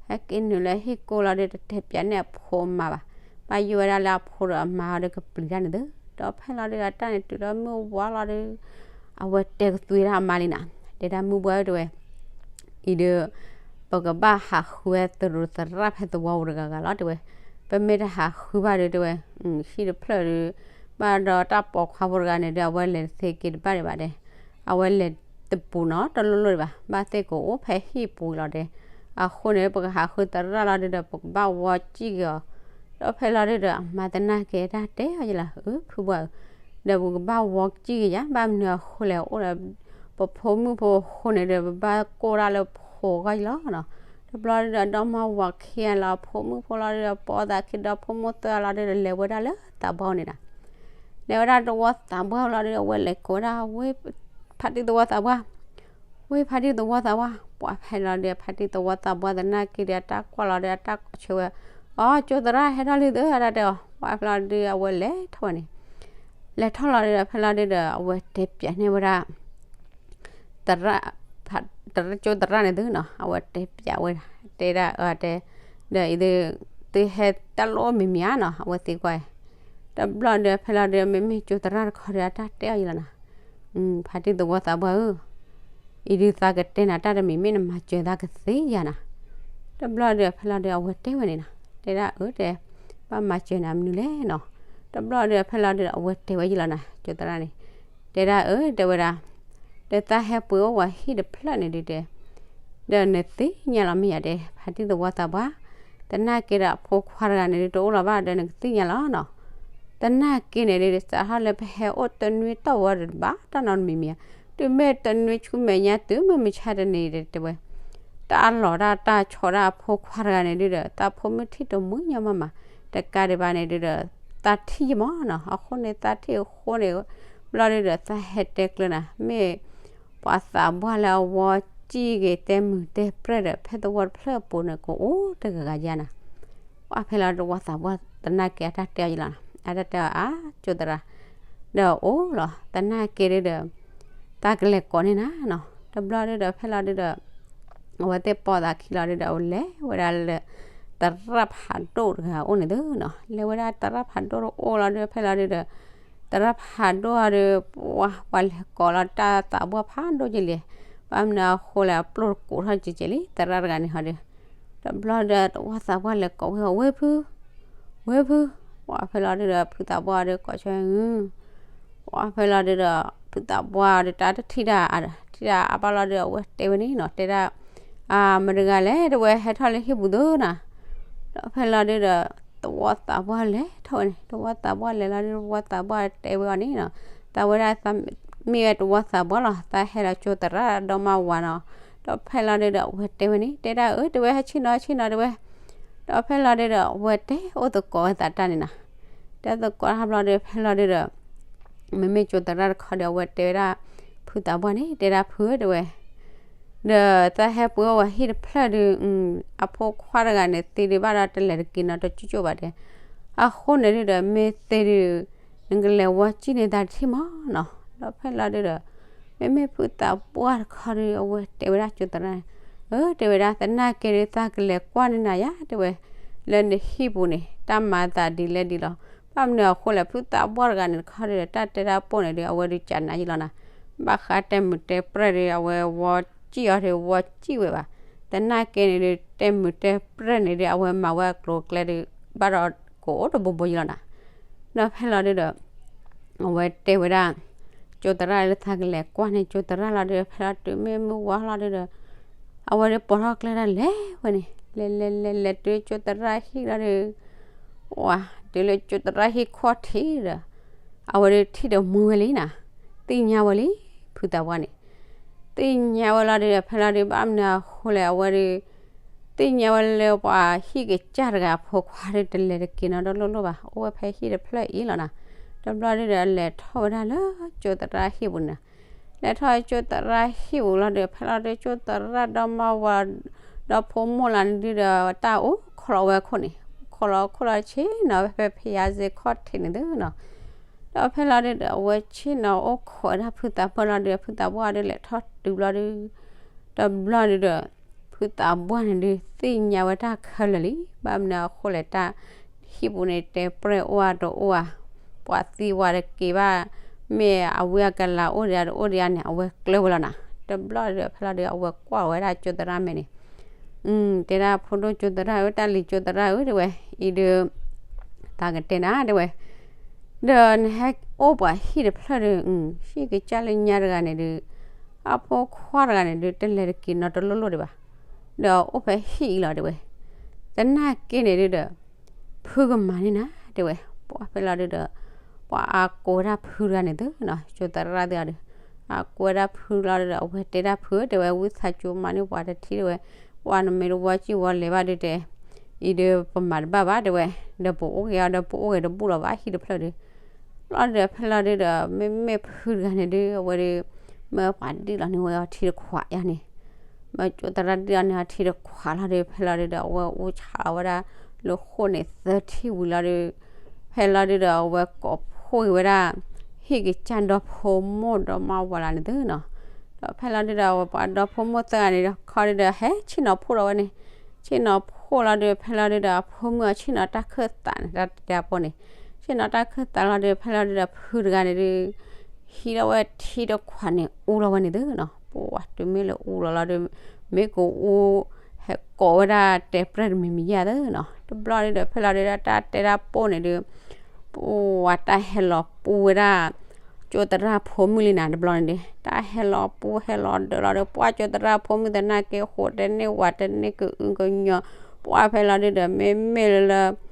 ဟဲက့ၤနုာ်လၢဟံၣ်ကိၢ်လီၤဒု တတဲပၠးန့ၢ်အဖိအမါဘၣ်. ဘၣ်ယိၣ်ဝဲဒၣ်လၢအဖိဒီးအမါအီၤဒီးကပျံၤတၢ်န့ၣ်သု, ဒီးဖဲလီၤဒုဒီးတၢ်န့ၣ်တုၤဒီးမုၢ်ဝါလီၤဒု အဝဲတဲကသွံဒၣ်အမါလံနၤ, တဲဒၣ်မုၢ်ဘှါဧၢတဲဝဲ အံၤဒီး ပကဘၣ်ဟးဃုဝဲသရူးသရၣ်ဖဲသဝီပူၤတဂၤဂၤလီၤတဲဝဲ, ပမ့ၢ်တဟးဃုဘၣ်ဒီးတဲဝဲ ဟံၣ်တဖျၢၣ်ဒီး ဘၣ်ဒီးတၢ်ပိာ်ခွါဖိတဂၤန့ၣ်ဒီး အဝဲလဲၤတသ့က့ၤတဘၣ်ဒံးဘၣ်တဲ, အဝဲလဲၤတပူၤနီတလိၣ်လိၣ်ဒံးဘၣ်, ဘၣ်သ့ၣ်ကအိၣ်ဖဲဟံၣ်ပူၤလီၤတဲ, အဃိန့ၣ် ပကဟးဃုသရၣ်လီၤဒုဒီး ပကဘၣ်ဝီစံၣ်က့ၤအီၤ, ဒီးဖဲလီၤဒုဒီး အမါသနာ်က့တၢ်တဲအီၤယလီၤ အၢ ဖုဘှါဧၢ ဒီးပကဘၣ်ဝီစံၣ်က့ၤယၤ ဘၣ်မနုၤအဃိလဲၣ်အိၣ်ဒီး ပဖိမုၣ်ဖိအဃိန့ၣ်ဒီး ပဘၣ်ကိၢ်ဒၣ်လၢဖိအဂီၢ်ယလီၤနီၤ. တဘျီဒုဒီး ဒီမါဝၤခံဂၤလီၤ အဖိမုၣ်ဖိလီၤဒုဒီး ပိာ်သးခံဒီးဖိမုၣ်သၢဂၤလီၤဒုဒီး လဲၤဝဲဒၣ်လၢသးပှၢ်န့ၣ်နီၤ. လဲၤဝဲဒၣ်သဝီသးပှၢ်လီၤဒုဒီး အဝဲလဲၤကိးဝဲဒၣ် ဝ့ၢ်ဖါတံၢ်သဝီသးပှၢ်, ဝ့ၢ်ဖါတံၢ်သဝီသးပှၢ်, ပှၢ်ဖဲလီၤဒုဒီး ဖါတံၢ်သဝီသးပှၢ်သနာ်က့ဒီး အတၢ်ကွၢ်လီၤဒုဒီး အတၢ်ကိးဆၢဝဲ, အိ ကၠိသရၣ်ဟဲထီၣ်လံသု အတၢ်တဲအီၤ, ပှၢ်ဖဲလီၤဒုဒီး အဝဲလဲၤထီၣ်ဝဲန့ၣ် လဲၤထီၣ်လီၤဒုဒီး ဖဲလီၤဒုဒီး အဝဲတဲပၠးန့ၢ်ဝဲဒၣ် သရၣ်, သရၣ်ကၠိသရၣ်န့ၣ်သုနီၤ အဝဲတဲပၠးဝဲဒၣ် တဲဒၣ်အတဲ, ဒီးအံၤသု, သုဟဲတၢ်လိၣ်မံၤမံၤဧါနီၤ အဝဲသံကွၢ်, တဘျီဒီးဖဲလီၤဒုဒီး မ့မ့ၢ်ကၠိသရၣ်တခီဒီး အတၢ်တဲအီၤယလီၤနီၤ, ဖါတံၢ်သဝီသးပှၢ်ဧၢ, အံၤဒုးသးကတဲနၤတၢ်တမံၤ မ့ၢ်နမၤစၢၤသးကသ့ယၤနီၤ. တဘျီဒီးဖဲလီၤဒုဒီး အဝဲတဲဝဲန့ၣ်နီၤ တဲဒၣ်အၢတဲ, ဘၣ်မၤစၢၤနၤမနုၤလဲၣ်နီၤ. တဘျီဒီးဖဲလီၤဒုဒီး အဝဲတဲဝဲယလီၤနီၤ ကၠိသရၣ်န့ၣ်, တဲဒၣ်အၢတဲဝဲဒၣ် ဒီးသးဟဲပှ့ၤအိၣ်ဝဲဟံၣ်တဖျၢၣ်န့ၣ်ဒုတဲ, ဒီးနသ့ၣ်ညါလီၤမ့ၢ်ယၤတဲ ဖါတံၢ်သဝီသးပှၢ်, သနာ်က့ဒီးအဖိခွါတဂၤန့ၣ်ဒုးတအိၣ်လီၤဘၣ် ဒီးနကသ့ၣ်ညါလီၤနီၤ. သနာ်က့န့ၣ်ဒုး စးထီၣ်လၢပဟဲအိၣ်တနွံတီၢ်ဝဲဒီးတဘၣ်တၢ်နီတမံၤမံၤဧါ, တုၤမ့ၢ်တနွံဆူမဲာ်ညါတုၤမ့ၢ်မုၢ်ဆါတနံၤဒီးတဲဝဲ တၢ်အလီၢ်တၢ်တၢ်ဆီၣ်တၢ်အဖိခွါတဂၤန့ၣ်ဒုဒီး သးဖိမုၣ်ထံၣ်တမုာ်ညီမးမး, တကးဒံးဘၣ်န့ၣ်ဒုဒီး သးထံၣ်ယမီၤနီၤ, အဃိန့ၣ်သးထံၣ်အဃိန့ၣ် ဘျီဒုဒီးသးဟဲတဲကျၢၤနၤ မ့ၢ်ပှၤသးပှၢ်လၢအဝီစံၣ်ဂ့ၤတဲမုာ်တဲပြဲၢ်ဒီး ဖဲသဝီတဖျၢၣ်အပူၤန့ၣ် ကအိၣ်တဂၤဂၤယါနီၤ. ပှၢ်ဖဲလီၤတဝီသးပှၢ်သနာ်က့အတၢ်တဲအီၤယလီၤနီၤ, အတၢ်တဲအီၤအါကၠိသရၣ်, ဒီးအိၣ်လီၤ သနာ်က့ဒုဒီး သးကလဲၤကိးန့ၢ်နၤနီၤ. တဘျီဒုဒီးဖဲလီၤဒုဒီး အဝဲသ့ၣ်ပိာ်သးခံလီၤဒုဒီး အဝဲလဲၤဝဲဒၣ်လၢ သရၣ်ဖးဒိၣ်တဂၤအိၣ်န့ၣ်သုနီၤ, လဲၤဝဲဒၣ်သရၣ်ဖးဒိၣ်တအိၣ်လီၤဒု ဖဲလီၤဒုဒီး သရၣ်ဖးဒိၣ်အီၤဒီး ပှၤ ပှၤလဲၤကိးလီၤတၢ်သးပှၢ်ဖးဒိၣ်က့ၤလံ, ဘၣ်မနုၤအဃိလဲၣ် အပျိၢ်တကိးထီၣ်က့ၤက့ၤလံ သရၣ်တဂၤန့ၣ်ဟီဒု, တဘျီဒီးတဝီသးပှၢ်လဲၤကိးဝဲအီၤ ဝ့ၢ်ဖု ဝ့ၢ်ဖု, ပှၢ်ဖဲလီၤဒုဒီး ဖုသးပှၢ်ဒီးကိးဆၢ ပှၢ်ဖဲလီၤဒုဒီး ဖုသးပှၢ်ဒီးတၢ်တထံၣ်တၢ်အါဒီး ထံၣ်တၢ်အါဘၣ်လီၤဒုဒီး အဝဲတဲဝဲန့ၣ်နီၤ တဲဒၣ် မတၤတဂၤလဲၣ်တဝဲဟဲထီၣ်လၢဟံၣ်ပူၤသုနီၤ, ဒီးဖဲလီၤဒုဒီး တဝီသးပှၢ်လဲၤထီၣ်ဝဲန့ၣ် တဝီသးပှၢ်လဲၤလီၤဒု တဝီသးပှၢ်တဲဝဲအီၤန့ၣ်နီၤ, သးဝဲဒၣ် မ့ၢ်ဝဲတဝီသးပှၢ်လီၤ သးဟဲလီၤကၠိသရၣ်ဒီမါဝၤနီၤ, ဒီးဖဲလီၤဒုဒီး အဝဲတဲဝဲန့ၣ် တဲဒၣ်အၢ တဝဲဟဲဆ့ၣ်နီၤဆ့ၣ်နီၤတဝဲ, ဒီးဖဲလီၤဒုဒီး အဝဲတဲအိၣ်သကိးဝဲသးတၢ်န့ၣ်နီၤ, တဲသကိးတၢ်ဘျီဒု ဖဲလီၤဒုဒီး မ့မ့ၢ်ကၠိသရၣ်တခီဒီး အဝဲတဲဝဲဒၣ် ဖုသးပှၢ်န့ၣ် တဲဒၣ်ဖုဧၢ တဲဝဲ, ဒီးသးဟဲပှ့ၤအိၣ်ဝဲဟံၣ်တဖျၢၣ်ဒု အဖိခွါတဂၤန့ၣ် သံဒုးဘၣ်ဒီးတလဲၤတက့ၤနီတကၠိၣ်ကၠိၣ်ဘၣ်တဲ, အဃိန့ၣ်ဒုဒီး မ့ၢ်သံဒု နကလဲၤဝီစံၣ်န့ၢ်သးတထံၣ်မးနီၤ, ဒီးဖဲလီၤဒုဒီး မ့မ့ၢ်ဖုသးပှၢ်တခီဒု အဝဲတဲဝဲဒၣ်ကၠိသရၣ်န့ၣ်, အၢ တဲဝဲဒၣ် သနာ်က့ဒု သးကလဲၤကွၢ်န့ၢ်နၤယါ တဲဝဲ, လၢနဟံၣ်ပူၤန့ၣ် တၢ်မၤသးဒ်လဲၣ်ဒ်လဲၣ်, ဘၣ်မနုၤအဃိလဲၣ် ဖုသးပှၢ်တဂၤန့ၣ်တခီဒု တၢ်တဲတၢ်ပိၢ်န့ၣ်ဒု အဝဲဒုးကးနၤယလီၤနၤ, ဘၣ်ဃးတဲမုာ်တဲပြဲၢ်ဒု အဝဲဝီစံၣ်အီၤဒု ဝီစံၣ်ဝဲဘၣ်, သနာ်က့န့ၣ်ဒု တဲမုာ်တဲပြဲၢ်န့ၣ်ဒု အဝဲမၤဝဲအကျိၤအကျဲဒု ဘၣ်ဒီးကအိၣ်တဘိဘိယလီၤနၤ, ဒီးဖဲလီၤဒုဒီး အဝဲတဲဝဲဒၣ် ကၠိသရၣ်လၢသးကလဲၤကွၢ်န့ၢ်ကၠိသရၣ်လီၤဒု ဖဲလီၤတုၤမ့ၢ်မုၢ်ဝါလီၤဒုဒီး အဝဲဒုးပိာ်ထီၣ်ကျဲဒၣ်လဲၤဝဲန့ၣ် လဲၤလဲၤလဲၤလဲၤတုၤကၠိသရၣ်ဟံၣ်လီၤဒု ဝဲတုၤလၢကၠိသရၣ်ဟံၣ်ခီၣ်ထံးဒီး အဝဲဒုးထံၣ်ဒီးမူဝဲလံနၤ, သ့ၣ်ညါဝဲလံ ဖုသးပှၢ်န့ၣ်, သ့ၣ်ညါဝဲလီၤဒုဒီး ဖဲလီၤဒု ဘၣ်မနုၤအဃိလဲၣ် အဝဲဒုး သ့ၣ်ညါဝဲလၢပှၤဟံၣ်ကစၢ်တဂၤအဖိခွါဒီး တလဲၤတက့ၤနီတလိၣ်လိၣ်ဘၣ်, အိၣ်ဝဲဖဲဟံၣ်တဖျၢၣ်အံၤလီၤနီၤ. တဘျီဒုဒီး အလဲၤထီၣ်ဝဲဒၣ်လၢကၠိသရၣ်ဟံၣ်ပူၤန့ၣ်, လဲၤထီၣ်ကၠိသရၣ်ဟံၣ်ပူၤလီၤဒီး ဖဲလီၤဒုကၠိသရၣ်ဒီမါဝၤ ဒီဖိမိၢ်လၢန့ၣ်ဒုဒီး တၢ်အိၣ်ခိးလီၤဝဲခိၣ်န့ၣ်, ခိးလီၤခိၣ်လီၤဆ့ၣ်နီၤဝဲဖဲဖဲယါစ့ခီၣ်ထံးန့ၣ်သုနီၤ. ဒီးဖဲလီၤဒုဒီး အဝဲဆ့ၣ်နီၤအိၣ်ခိးဝဲဒၣ်ဖုသးပှၢ်လီၤဒီး ဖုသးပှၢ်ဒုလဲၤထီၣ်တုၤဘျီဒု တဘျီဒုဒီး ဖုသးပှၢ်န့ၣ်ဒုး သ့ၣ်ညါဝဲတၢ်ခဲလၢာ်လံ, ဘၣ်မနုၤအဃိလဲၣ် တၢ်ဟံၣ်ပူၤန့ၣ် တဲပြဲၢ်အိၣ်ဧါတအိၣ်ဧါ, ပှၤသံဝဲတက့ၤဘၣ်, မ့ၢ်အဝံအကလၤအိၣ်ဒံးဧါတအိၣ်ဒံးဧါန့ၣ် အဝဲကျၢၢ်ဝဲလီၤနီၤ. တဘျီဒုဒီး ဖဲလီၤဒု အဝဲကွၢ်ဝဲဒၣ်ကၠိသရၣ်မဲာ်န့ၣ် တဲဒၣ်ဖိဒိၣ်ကၠိသရၣ်ဧၢ, တၢ်လံၤကၠိသရၣ်ဧၢ တဲဝဲ, အံၤဒုး တၢ်ကတဲနၤ တဲဝဲ, ဒီးနဟဲအိၣ်ပှၤဟံၣ်တဖျၢၣ်ဒီး ဟံၣ်ကစၢ်လၢညါတဂၤန့ၣ်ဒုး အဖိခွါတဂၤန့ၣ်ဒုး တလဲၤတက့ၤနီတလိၣ်လိၣ်ဒံးဘၣ်, ဒီးအိၣ်ဖဲဟံၣ်အံၤလီၤ တဲဝဲ, သနာ်က့န့ၣ်ဒုးဒီး ဖုကမၤန့ၢ်နၤ တဲဝဲ, ပှၤဖဲလီၤဒုးဒီး ပှၤအကိးဝဲဒၣ်ဖုတဂၤန့ၣ်သုနီၤ, ကၠိသရၣ်သ့ၣ်အီၤဒီး အကိးဝဲဒၣ်ဖုလီၤဒီး အဝဲတဲဒၣ်ဖု တဲဝဲ ဝံသးစူၤမၤန့ၢ်ပှၤတထံၣ် တဲဝဲ, ပှၤနမ့ၢ်တဝီစံၣ်ဝီလဲၤဘၣ်ဒုးတဲ အံၤဒုးပမၤတဘၣ်ဘၣ် တဲဝဲ, ဒီးပအိၣ်က့ၤအီၤဒီးပအိၣ်ဂ့ၤတဘူၣ်လီၤဘၣ်ဟံၣ်တဖျၢၣ်ဒုး, လီၤဒုးဒီးဖဲလီၤဒုးဒီး မ့မ့ၢ်ဖုတဂၤန့ၣ်ဒုး အဝဲဒုး မ့ၢ်ပှၤဒံၣ်လီၤန့ၢ်ဝဲအီၤထံတခွးယါန့ၣ် မ့ၢ်ကၠိသရၣ်ဒံၣ်အီၤန့ၢ်အီၤထံတခွးလီၤဒီး ဖဲလီၤဒုးဒီး အဝဲအိၣ်ဆးလီၤဝဲဒၣ် လၢဃိၣ်န့ၣ်သၢထံၣ်ဝံၤလီၤဒီး ဖဲလီၤဒုးဒီး အဝဲကိးဖှိၣ်က့ၤဝဲဒၣ် ဟံၣ်ကစၢ်ဒီဖိမိၢ်ဒီမါဝၤလၢန့ၣ်သုနီၤ. ဒီးဖဲလီၤဒုးဒီး အဝဲပှၤဒီဖိမိၢ်သၢဂၤန့ၣ်ဒီး ခီဒုးဒီး ဟဲဆ့ၣ်နီၤဖှိၣ်လီၤဝဲန့ၣ်, ဆ့ၣ်နီၤဖှိၣ်လီၤဒုး ဖဲလီၤဒုးဒီး အဖိမုၣ်အီၤဆ့ၣ်နီၤတၢ်ခၢၣ်သးန့ၣ် တၢ်တဲအဖိန့ၣ်, ဆ့ၣ်နီၤတၢ်ခၢၣ်သးလီၤဒုး ဖဲလီၤဒုးဒီး ဖုတဂၤန့ၣ်ဒုး ဟံးလီၤဝဲထံတခွးန့ၣ် အူလီၤဝဲန့ၣ်သုနီၤ. ပှၤတုၤမ့ၢ်လၢအူလီၤလီၤဒီး မ့ၢ်ကအူ ဟဲကိးဝဲဒၣ်တဲပြဲၢ်တမံၤမံၤယါသုနီၤ. တဘျီဒုးဒီး ဖဲလီၤဒုးဒီး တၢ်တဲတၢ်ပိၢ်န့ၣ်ဒုး ပှၤတၢ်ဟဲလီၤပူဝဲဒၣ် ကၠိသရၣ်ဖိမုၣ်လံနၤ တဘျီန့ၣ်ဒုး တၢ်ဟဲလီၤပူဟဲလီၤဒၢးလီၤဒီး ပှၤကၠိသရၣ်ဖိမုၣ်သနာ်က့ ဃိးတန့ၢ်ဝးတန့ၢ်ကအုကညီၤ, ပှၤဖဲလီၤဒုးဒီး မ့မ့ၢ်လၢ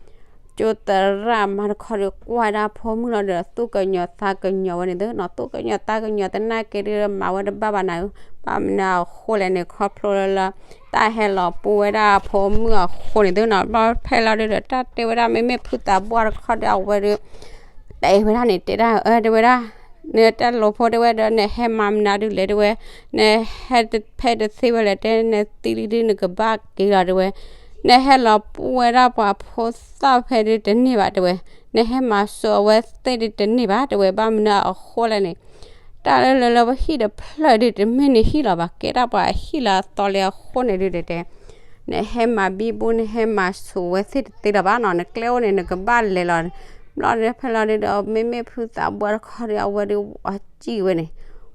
ကၠိသရၣ်မါတခီဒီး ကွၢ်ဝဲဒၣ်ဖိမုၣ်လီၤဒီး သူၣ်ကညီၤသးကညီၤဝဲန့ၣ်သုနီၤ. သူၣ်ကညီၤသးကညီၤသနာ်က့ဒုး မၤဝဲတဘၣ်ဘၣ်နၤဧၢ, ဘၣ်မနုၤအဃိလဲၣ်န့ၣ် ခီဖျိလၢလၢ တၢ်ဟဲလီၤပူဝဲဒၣ်ဖိမုၣ်အဃိန့ၣ်သုနီၤ. ဘျီဖဲလီၤဒုးဒီး တၢ်တဲဝဲဒၣ် မ့မ့ၢ်ဖုသးပှၢ်တခီဒီး အဝဲဒုး တဲဝဲဒၣ်န့ၣ် တဲဒၣ်အၢ တဲဝဲဒၣ် နတၢ်လိၤဖိတဲဝဲဒီး နဟဲမၤမနုၤဒုးလဲၣ်တဲဝဲ, နဟဲဖဲတသ့ဝဲလဲၣ်တဲ နသံလံဒုး နကဘၣ်က့ၤလီၤတဲဝဲ, နဟဲလီၤပူဝဲဒၣ်ပှၤဖိသၣ်ဖဲဒုးတန့ၢ်ဘၣ်တဲဝဲ, နဟဲမၤစိာ်အဝဲသ့ၣ်ဒုးတန့ၢ်ဘၣ်တဲဝဲ, ဘၣ်မနုၤအဃိလဲၣ်န့ၣ် တၢ်လၢလၢလၢပဟံၣ်တဖျၢၣ်ဒုး တမ့ၢ်နဟံၣ်လီၤဘၣ်, ကဲဒၣ်ပှၤဟံၣ်လၢအသီလံအဃိန့ၣ်ဒုးတဲ နဟဲမၤဘံဘူ နဟဲမၤဆိၣ်ဝဲသ့ၣ်တသ့လၢၤဘၣ်နီၤ, နကျဲအိၣ်န့ၣ် နကဘၣ်လဲၤလီၤ. ဘျီဒုးဖဲလီၤဒုးဒီး မ့မ့ၢ်ဖုသးပှၢ်တခီဒီး အဝဲဒုးဝီစံၣ်ဝဲန့ၣ်,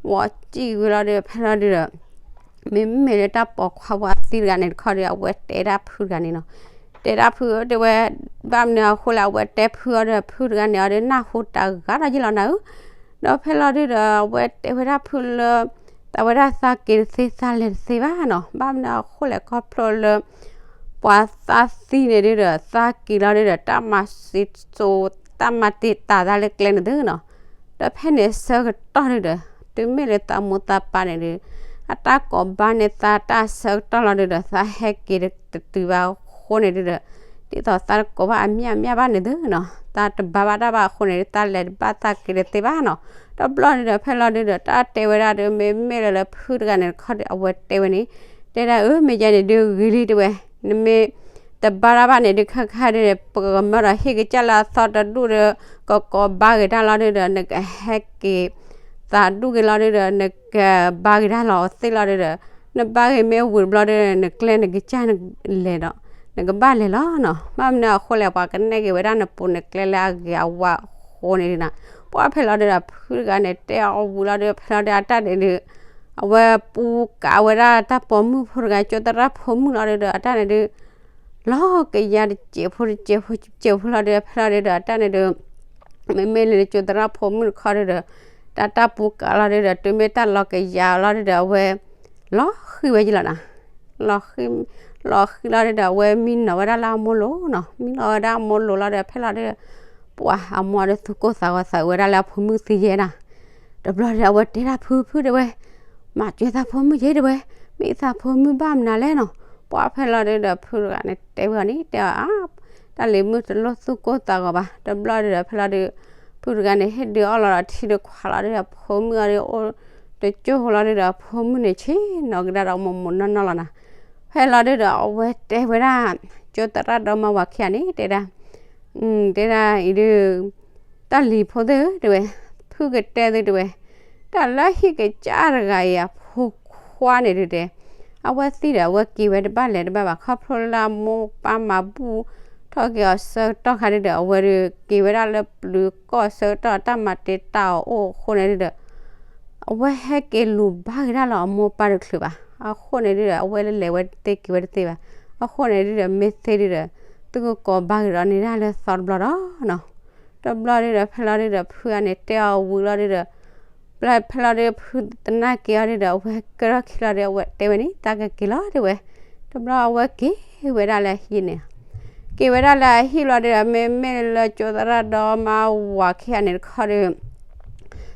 ဝီစံၣ်ဝဲလီၤဒုး ဖဲလီၤဒုးဒီး မ့မ့ၢ်လၢတၢ်ပိာ်ခွါပှၤသံတဂၤန့ၣ်တခီဒီး အဝဲတဲဒၣ်ဖုတဂၤန့ၣ်နီၤ, တဲဒၣ်ဖုဧၢ တဲဝဲ, ဘၣ်မနုၤအဃိလဲၣ် အဝဲတဲဖုအီၤဒီး ဖုတဂၤန့ၣ်အီၤဒီး နၢ်ဟူတၢ်ဂၤဒီးယ့ၢ်လီၤနၤဧၢ. ဒီးဖဲလီၤဒုးဒီး အဝဲတဲဝဲဒၣ်ဖုလၢ သးဝဲဒၣ်သးက့ၤတသ့ သးလဲၤတသ့ဘၣ်နီၤ, ဘၣ်မနုၤအဃိလဲၣ် ခီဖျိလၢ ပှၤသးသံန့ၣ်ဒုးဒီး သးက့ၤလီၤဒုးဒီး တၢ်မၤစံၣ်စိၤ တၢ်မၤတံာ်တာ်သးလၢကျဲန့ၣ်သုနီၤ. ဒီးဖဲန့ၣ်ဆၢကတီၢ်ဒုးဒီး တုၤမ့ၢ်လၢသးမိၢ်သးပၢ်န့ၣ်ဒုး အတၢ်ကိးဘၣ်န့ၢ်သးတၢ်ဆၢကတီၢ်လီၤဒုးဒီး သးဟဲက့ၤတတုၤဘၣ်အဃိန့ၣ်ဒုးဒီး ဒ်သိးသးတကိးဘၣ်အမၠၣ်မၠၣ်ဘၣ်န့ၣ်သုနီၤ, သးတဘါဘၣ်တၢ်ဘၣ်အဃိန့ၣ်ဒုး သးလဲၤတဘၣ်သးက့ၤတသ့ဘၣ်နီၤ. ဒီးဘျီဒုးဒီး ဖဲလီၤဒုးဒီး တၢ်တဲဝဲဒၣ်ဒုး မ့မ့ၢ်လၢလၢဖုတဂၤန့ၣ်တခီဒီး အဝဲတဲဝဲန့ၣ် တဲဒၣ်အၢ မ့ၢ်ယဲန့ၣ်ဒုးဂ့ၤလံ တဲဝဲ, နမ့ၢ်တဘါတၢ်ဘၣ်န့ၣ်ဒုး ခဲခါဒုး ပကမၢဒီးဟံၣ်ကစၢ်လၢအသီတဒူၣ်ဒီး ကကိးဘါဂ့ၤတၢ်လီၤဒုးဒီး နကဟဲက့ၤ သးဒူၣ်က့ၤလီၤဒုးဒီး နကဘါဂ့ၤတၢ်လီၤအသ့လီၤဒုးဒီး နဘါဂ့ၤမ့ၢ်ဝံၤတဘျီဒုး နကျဲနကစၢ်လဲၤဒီး နကဘၣ်လဲၤလီၤနီၤ. ဘၣ်မနုၤအဃိလဲၣ် ပှၤကနဲၣ်က့ၤဝဲဒၣ်နပူၤနကျဲလၢအဂ့ၤအဝါအဃိန့ၣ်ဒုးနီၤ. ပှၤဖဲလီၤဒုးဒီး ဖုတဂၤန့ၣ် တဲအီၤဝံၤလီၤဒုး ဖဲလီၤဒုး အတၢ်န့ၣ်ဒုး အဝဲပူကးဝဲဒၣ်တၢ်ပိာ်မုၣ်ဖိတဂၤ ကၠိသရၣ်ဖိမုၣ်လီၤဒုးဒီး အတၢ်န့ၣ်ဒုး လီၤကယၤတစဲးဖိတစဲးဖိတစဲးဖိလီၤဒုး ဖဲလီၤဒုးဒီး အတၢ်န့ၣ်ဒုး မ့မ့ၢ်လၢကၠိသရၣ်ဖိမုၣ်တခီဒုးဒီး တၢ်တၢ်ပူကးလီၤဒုးဒီး တုၤမ့ၢ်တၢ်လီၤကယၤလီၤဒုးဒီး အဝဲ လီၤဃံၤဝဲယံၤလီၤနီၤ. လီၤဃံၤ လီၤဃံၤလီၤဒုးဒီး အဝဲမံနီၤဝဲဒၣ်လၢအမိၢ်လိၤနီၤ. မံလီၤဝဲဒၣ်အမိၢ်လိၤလီၤဒီး ဖဲလီၤဒုးဒီး ပှၤအမိၢ်ဒီးသူၣ်ကိၢ်သးဂီၤသးအုးဝဲဒၣ်လၢအဖိမုၣ်သံယဲနီၤ. တဘျီဒီး အဝဲတဲဒၣ်ဖု ဖုတဲဝဲ မၤစၢၤသးဖိမုၣ်ယဲတဲဝဲ, မ့ၢ်သးဖိမုၣ်ဘၣ်မနုၤလဲၣ်နီၤ. ပှၤဖဲလီၤဒုဒီး ဖုတဂၤန့ၣ်တဲဝဲအီၤန့ၣ် တဲအီၤ အါ တၢ်လံၤမုၣ်တလိၣ်သူၣ်ကိၢ်သးဂီၤဘၣ်. တဘျီဒုဒီး ဖဲလီၤဒု ဖုတဂၤန့ၣ် ဟ့ၣ်ဒုးအီၣ်လီၤဒီး ထံတခွးလီၤဒုဒီး ဖိမုၣ်အီၤဒုအိၣ်တကၠိၢ်လီၤဒုဒီး ဖိမုၣ်န့ၣ်ဆ့ၣ်နီၤကဒါဒီး မိၢ်မိၢ်နီၢ်နီၢ်လီၤနၤ. ဖဲလီၤဒုဒီး အဝဲတဲဝဲဒၣ် ကၠိသရၣ်ဒီမါဝၤခံဂၤန့ၣ် တဲဒၣ် တဲဒၣ်အံၤဒု တၢ်လံၤဖိသ့ၣ်ဧၢ တဲဝဲ, ဖုကတဲသုတဲဝဲ, တၢ်လၢဟံၣ်ကစၢ်တဂၤအံၤအဖိခွါန့ၣ်ဒုတဲ, အဝဲသံဒီး အဝဲက့ၤဝဲတဘၣ်လဲၤတဘၣ်ဘၣ် ခီဖျိလၢအမိၢ်ပၢ်မၤဘူၣ်ထီၣ်က့ၤအီၤဆၢကတီၢ်ခါဒုဒီး အဝဲဒုက့ၤဝဲဒၣ်လၢပျုၤကီၢ်ဆၢကတီၢ် တၢ်မၤတ့တၢ်အီၣ်အိၣ်အဃိန့ၣ်ဒုဒီး အဝဲဟဲက့ၤလူၤဘၣ်က့ၤတၢ်လၢအမိၢ်ပၢ်တချုးဘၣ်. အဃိန့ၣ်ဒုဒီး အဝဲလၢလဲၤဝဲတသ့က့ၤဝဲတသ့ဘၣ်. အဃိန့ၣ်ဒုဒီး မ့ၢ်သ့ဒုဒီး သုကကိးဘၣ်က့ၤဒီးန့ၢ်ဒၣ်လၢသီတဘျီဒီးနီၤ. တဘျီဒုဒီး ဖဲလီၤဒုဒီး ဖုအန့ၣ်တဲအီၤဝံၤလီၤဒုဒီး ဖဲလီၤဒုဖုသနာ်က့အီၤဒုဒီး အဝဲကဲထီၣ်ခံလီၤဒု အဝဲတဲဝဲန့ၣ် တၢ်ကက့ၤလီၤတဲဝဲ. တဘျီအဝဲက့ၤဝဲဒၣ်လၢအဟံၣ်န့ၣ် က့ၤဝဲဒၣ်လၢအဟံၣ်လီၤဒုဒီး မ့မ့ၢ်လၢကၠိသရၣ်ဒီမါဝၤခံဂၤန့ၣ်တခီဒု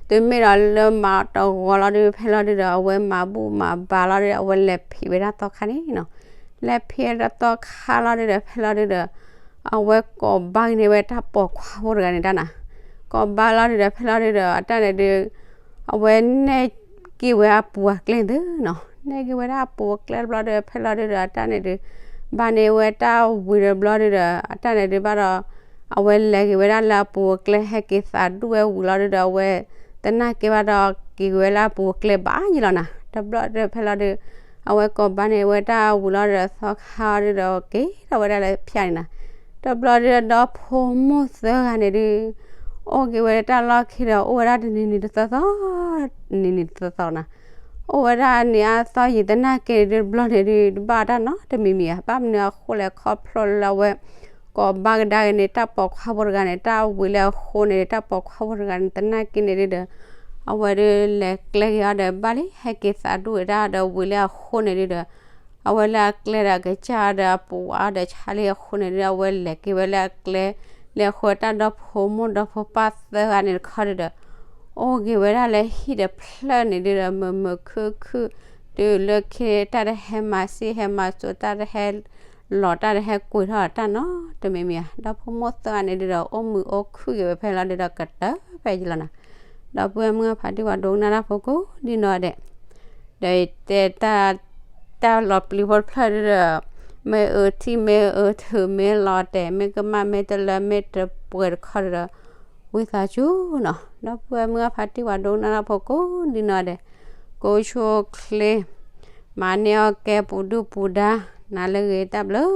တုၤမ့ၢ်ဒီးလၢမၤတဂီၤလီၤဒု ဖဲလီၤဒုဒီး အဝဲမၤဘူၣ်မၤဘါလီၤဒု အဝဲလဲၤဖံးဝဲဒၣ်သီခါန့ၣ်နီၤ. လဲၤဖံးဝဲဒၣ်သီခါလီၤဒုဒီး ဖဲလီၤဒုဒီး အဝဲကိးဘၣ်က့ၤန့ၢ်ဝဲတၢ်ပိာ်ခွါဖိတဂၤန့ၣ်တၢ်နၤ. ကိးဘၣ်လီၤဒုဒီး ဖဲလီၤဒုဒီး အတၢ်န့ၣ်ဒု အဝဲနဲၣ်က့ၤဝဲအပူၤအကျဲသ့နီၤ. နဲၣ်က့ၤဝဲဒၣ်အပူၤအကျဲတဘျီဒီး ဖဲလီၤဒုဒီး အတၢ်န့ၣ်ဒု ဘၣ်န့ၢ်ဝဲတၢ်ဝံၤတဘျီဒုဒီး အတၢ်န့ၣ်ဒုဘၣ်ဒီး အဝဲလဲၤက့ၤဝဲဒၣ်လၢအပူၤအကျဲ ဟဲက့ၤသးဒူၣ်ဝဲဝံၤလီၤဒုဒီး အဝဲသနာ်က့ဘၣ်ဒီး က့ၤက့ၤဝဲလၢအပူၤအကျဲဘၣ်ယံၤလီၤနၤ. တဘျီဒီး ဖဲလီၤဒု အဝဲကိးဘၣ်န့ၢ်ဝဲတၢ်ဝံၤလီၤဒုဒီး သီခါဒုဒီး က့ၤထီၣ်ဝဲဒၣ်လၢဖၠၣ်န့ၣ်နၤ. တဘျီဒုဒီး ဒီဖိမိၢ်သၢဂၤန့ၣ်ဒု အိၣ်က့ၤဝဲဒၣ်တၢ်လီၢ်ခံဒီး အိၣ်ဝဲဒၣ်တနံၤနံၤတသီသီ နံၤနံၤတသီသီနၤ. အိၣ်ဝဲဒၣ်န့ၣ်အသီယံၤသနာ်က့န့ၣ်ဒု တဘျီန့ၣ်ဒု တဘၣ်တၢ်နီတမံၤမံၤဧါ. ဘၣ်မနုၤအဃိလဲၣ် ခီဖျိလၢအဝဲ ကိးဘၣ်ကဒါက့ၤန့ၢ် တၢ်ပိာ်ခွါဖိတဂၤန့ၣ် တၢ်ဝံၤလၢအဃိန့ၣ် တၢ်ပိာ်ခွါဖိတဂၤန့ၣ် သနာ်က့န့ၣ်ဒုဒီး အဝဲဒုလဲၤကျဲက့ၤအီၤဒီး ဘၣ်လံ ဟဲက့ၤသးဒူၣ်ဝဲဒၣ်ဒီး ဝံၤလၢအဃိန့ၣ်ဒုဒီး အဝဲလၢအကျဲဒီး ကစၢ်ဒီးအပူၤအါဒီးဆါလံအဃိန့ၣ်ဒု အဝဲလဲၤက့ၤဝဲလၢအကျဲ လၢအဃိတၢ်ဒီဖိမိၢ်ဒီဖိပၢ်သၢဂၤန့ၣ်တခီဒုဒီး အိၣ်က့ၤဝဲဒၣ်လၢဟံၣ်တဖျၢၣ်န့ၣ်ဒုဒီး မုာ်မုာ်ခုၣ်ခုၣ် တုၤလၢခံ တၢ်တဟဲမၤစံၣ်ဟဲမၤစိး တၢ်တဟဲလီၤ တၢ်တဟဲကွံာ်ထီၣ်တၢ်နီတမံၤမံၤဧါ. ဒီဖိမိၢ်သၢဂၤန့ၣ်ဒုဒီး အိၣ်မုာ်အိၣ်ခုၣ်က့ၤဝဲဖဲလီၤဒုဒီး ကတၢၢ်ဖဲယံၤလီၤနၤ. ဒီပုၢ်ဝဲၢ်မုၢ်ဖးတံၢ်ဝၤဒိကနၣ်တၢ်ဖိကိးဒံနီၢ်ဒဲး ဒီးယတဲတၢ် တၢ်လီၤပျံၤဖိတဖျၢၣ်ဒုဒီး မ့ၢ်အၢထံၣ်မ့ၢ်အၢထုးမ့ၢ်လီၤတဲာ် မ့ၢ်ကမၣ်မ့ၢ်တလၢ မ့ၢ်တပှဲၤတခီဒုဒီး ဝံသးစူၤနီၤ ဒီပုၢ်ဝဲၢ်မုၢ်ဖးတံၢ်ဝၤဒိကနၣ်တၢ်ဖိကိးဒံနီၢ်ဒဲး ကိးဆိချ့ မၤန့ၢ်အီၣ်ကဲပူၤဒုၣ်ပူၤဒါ နၤလၢဂ့ၤတၢ်ဘျုး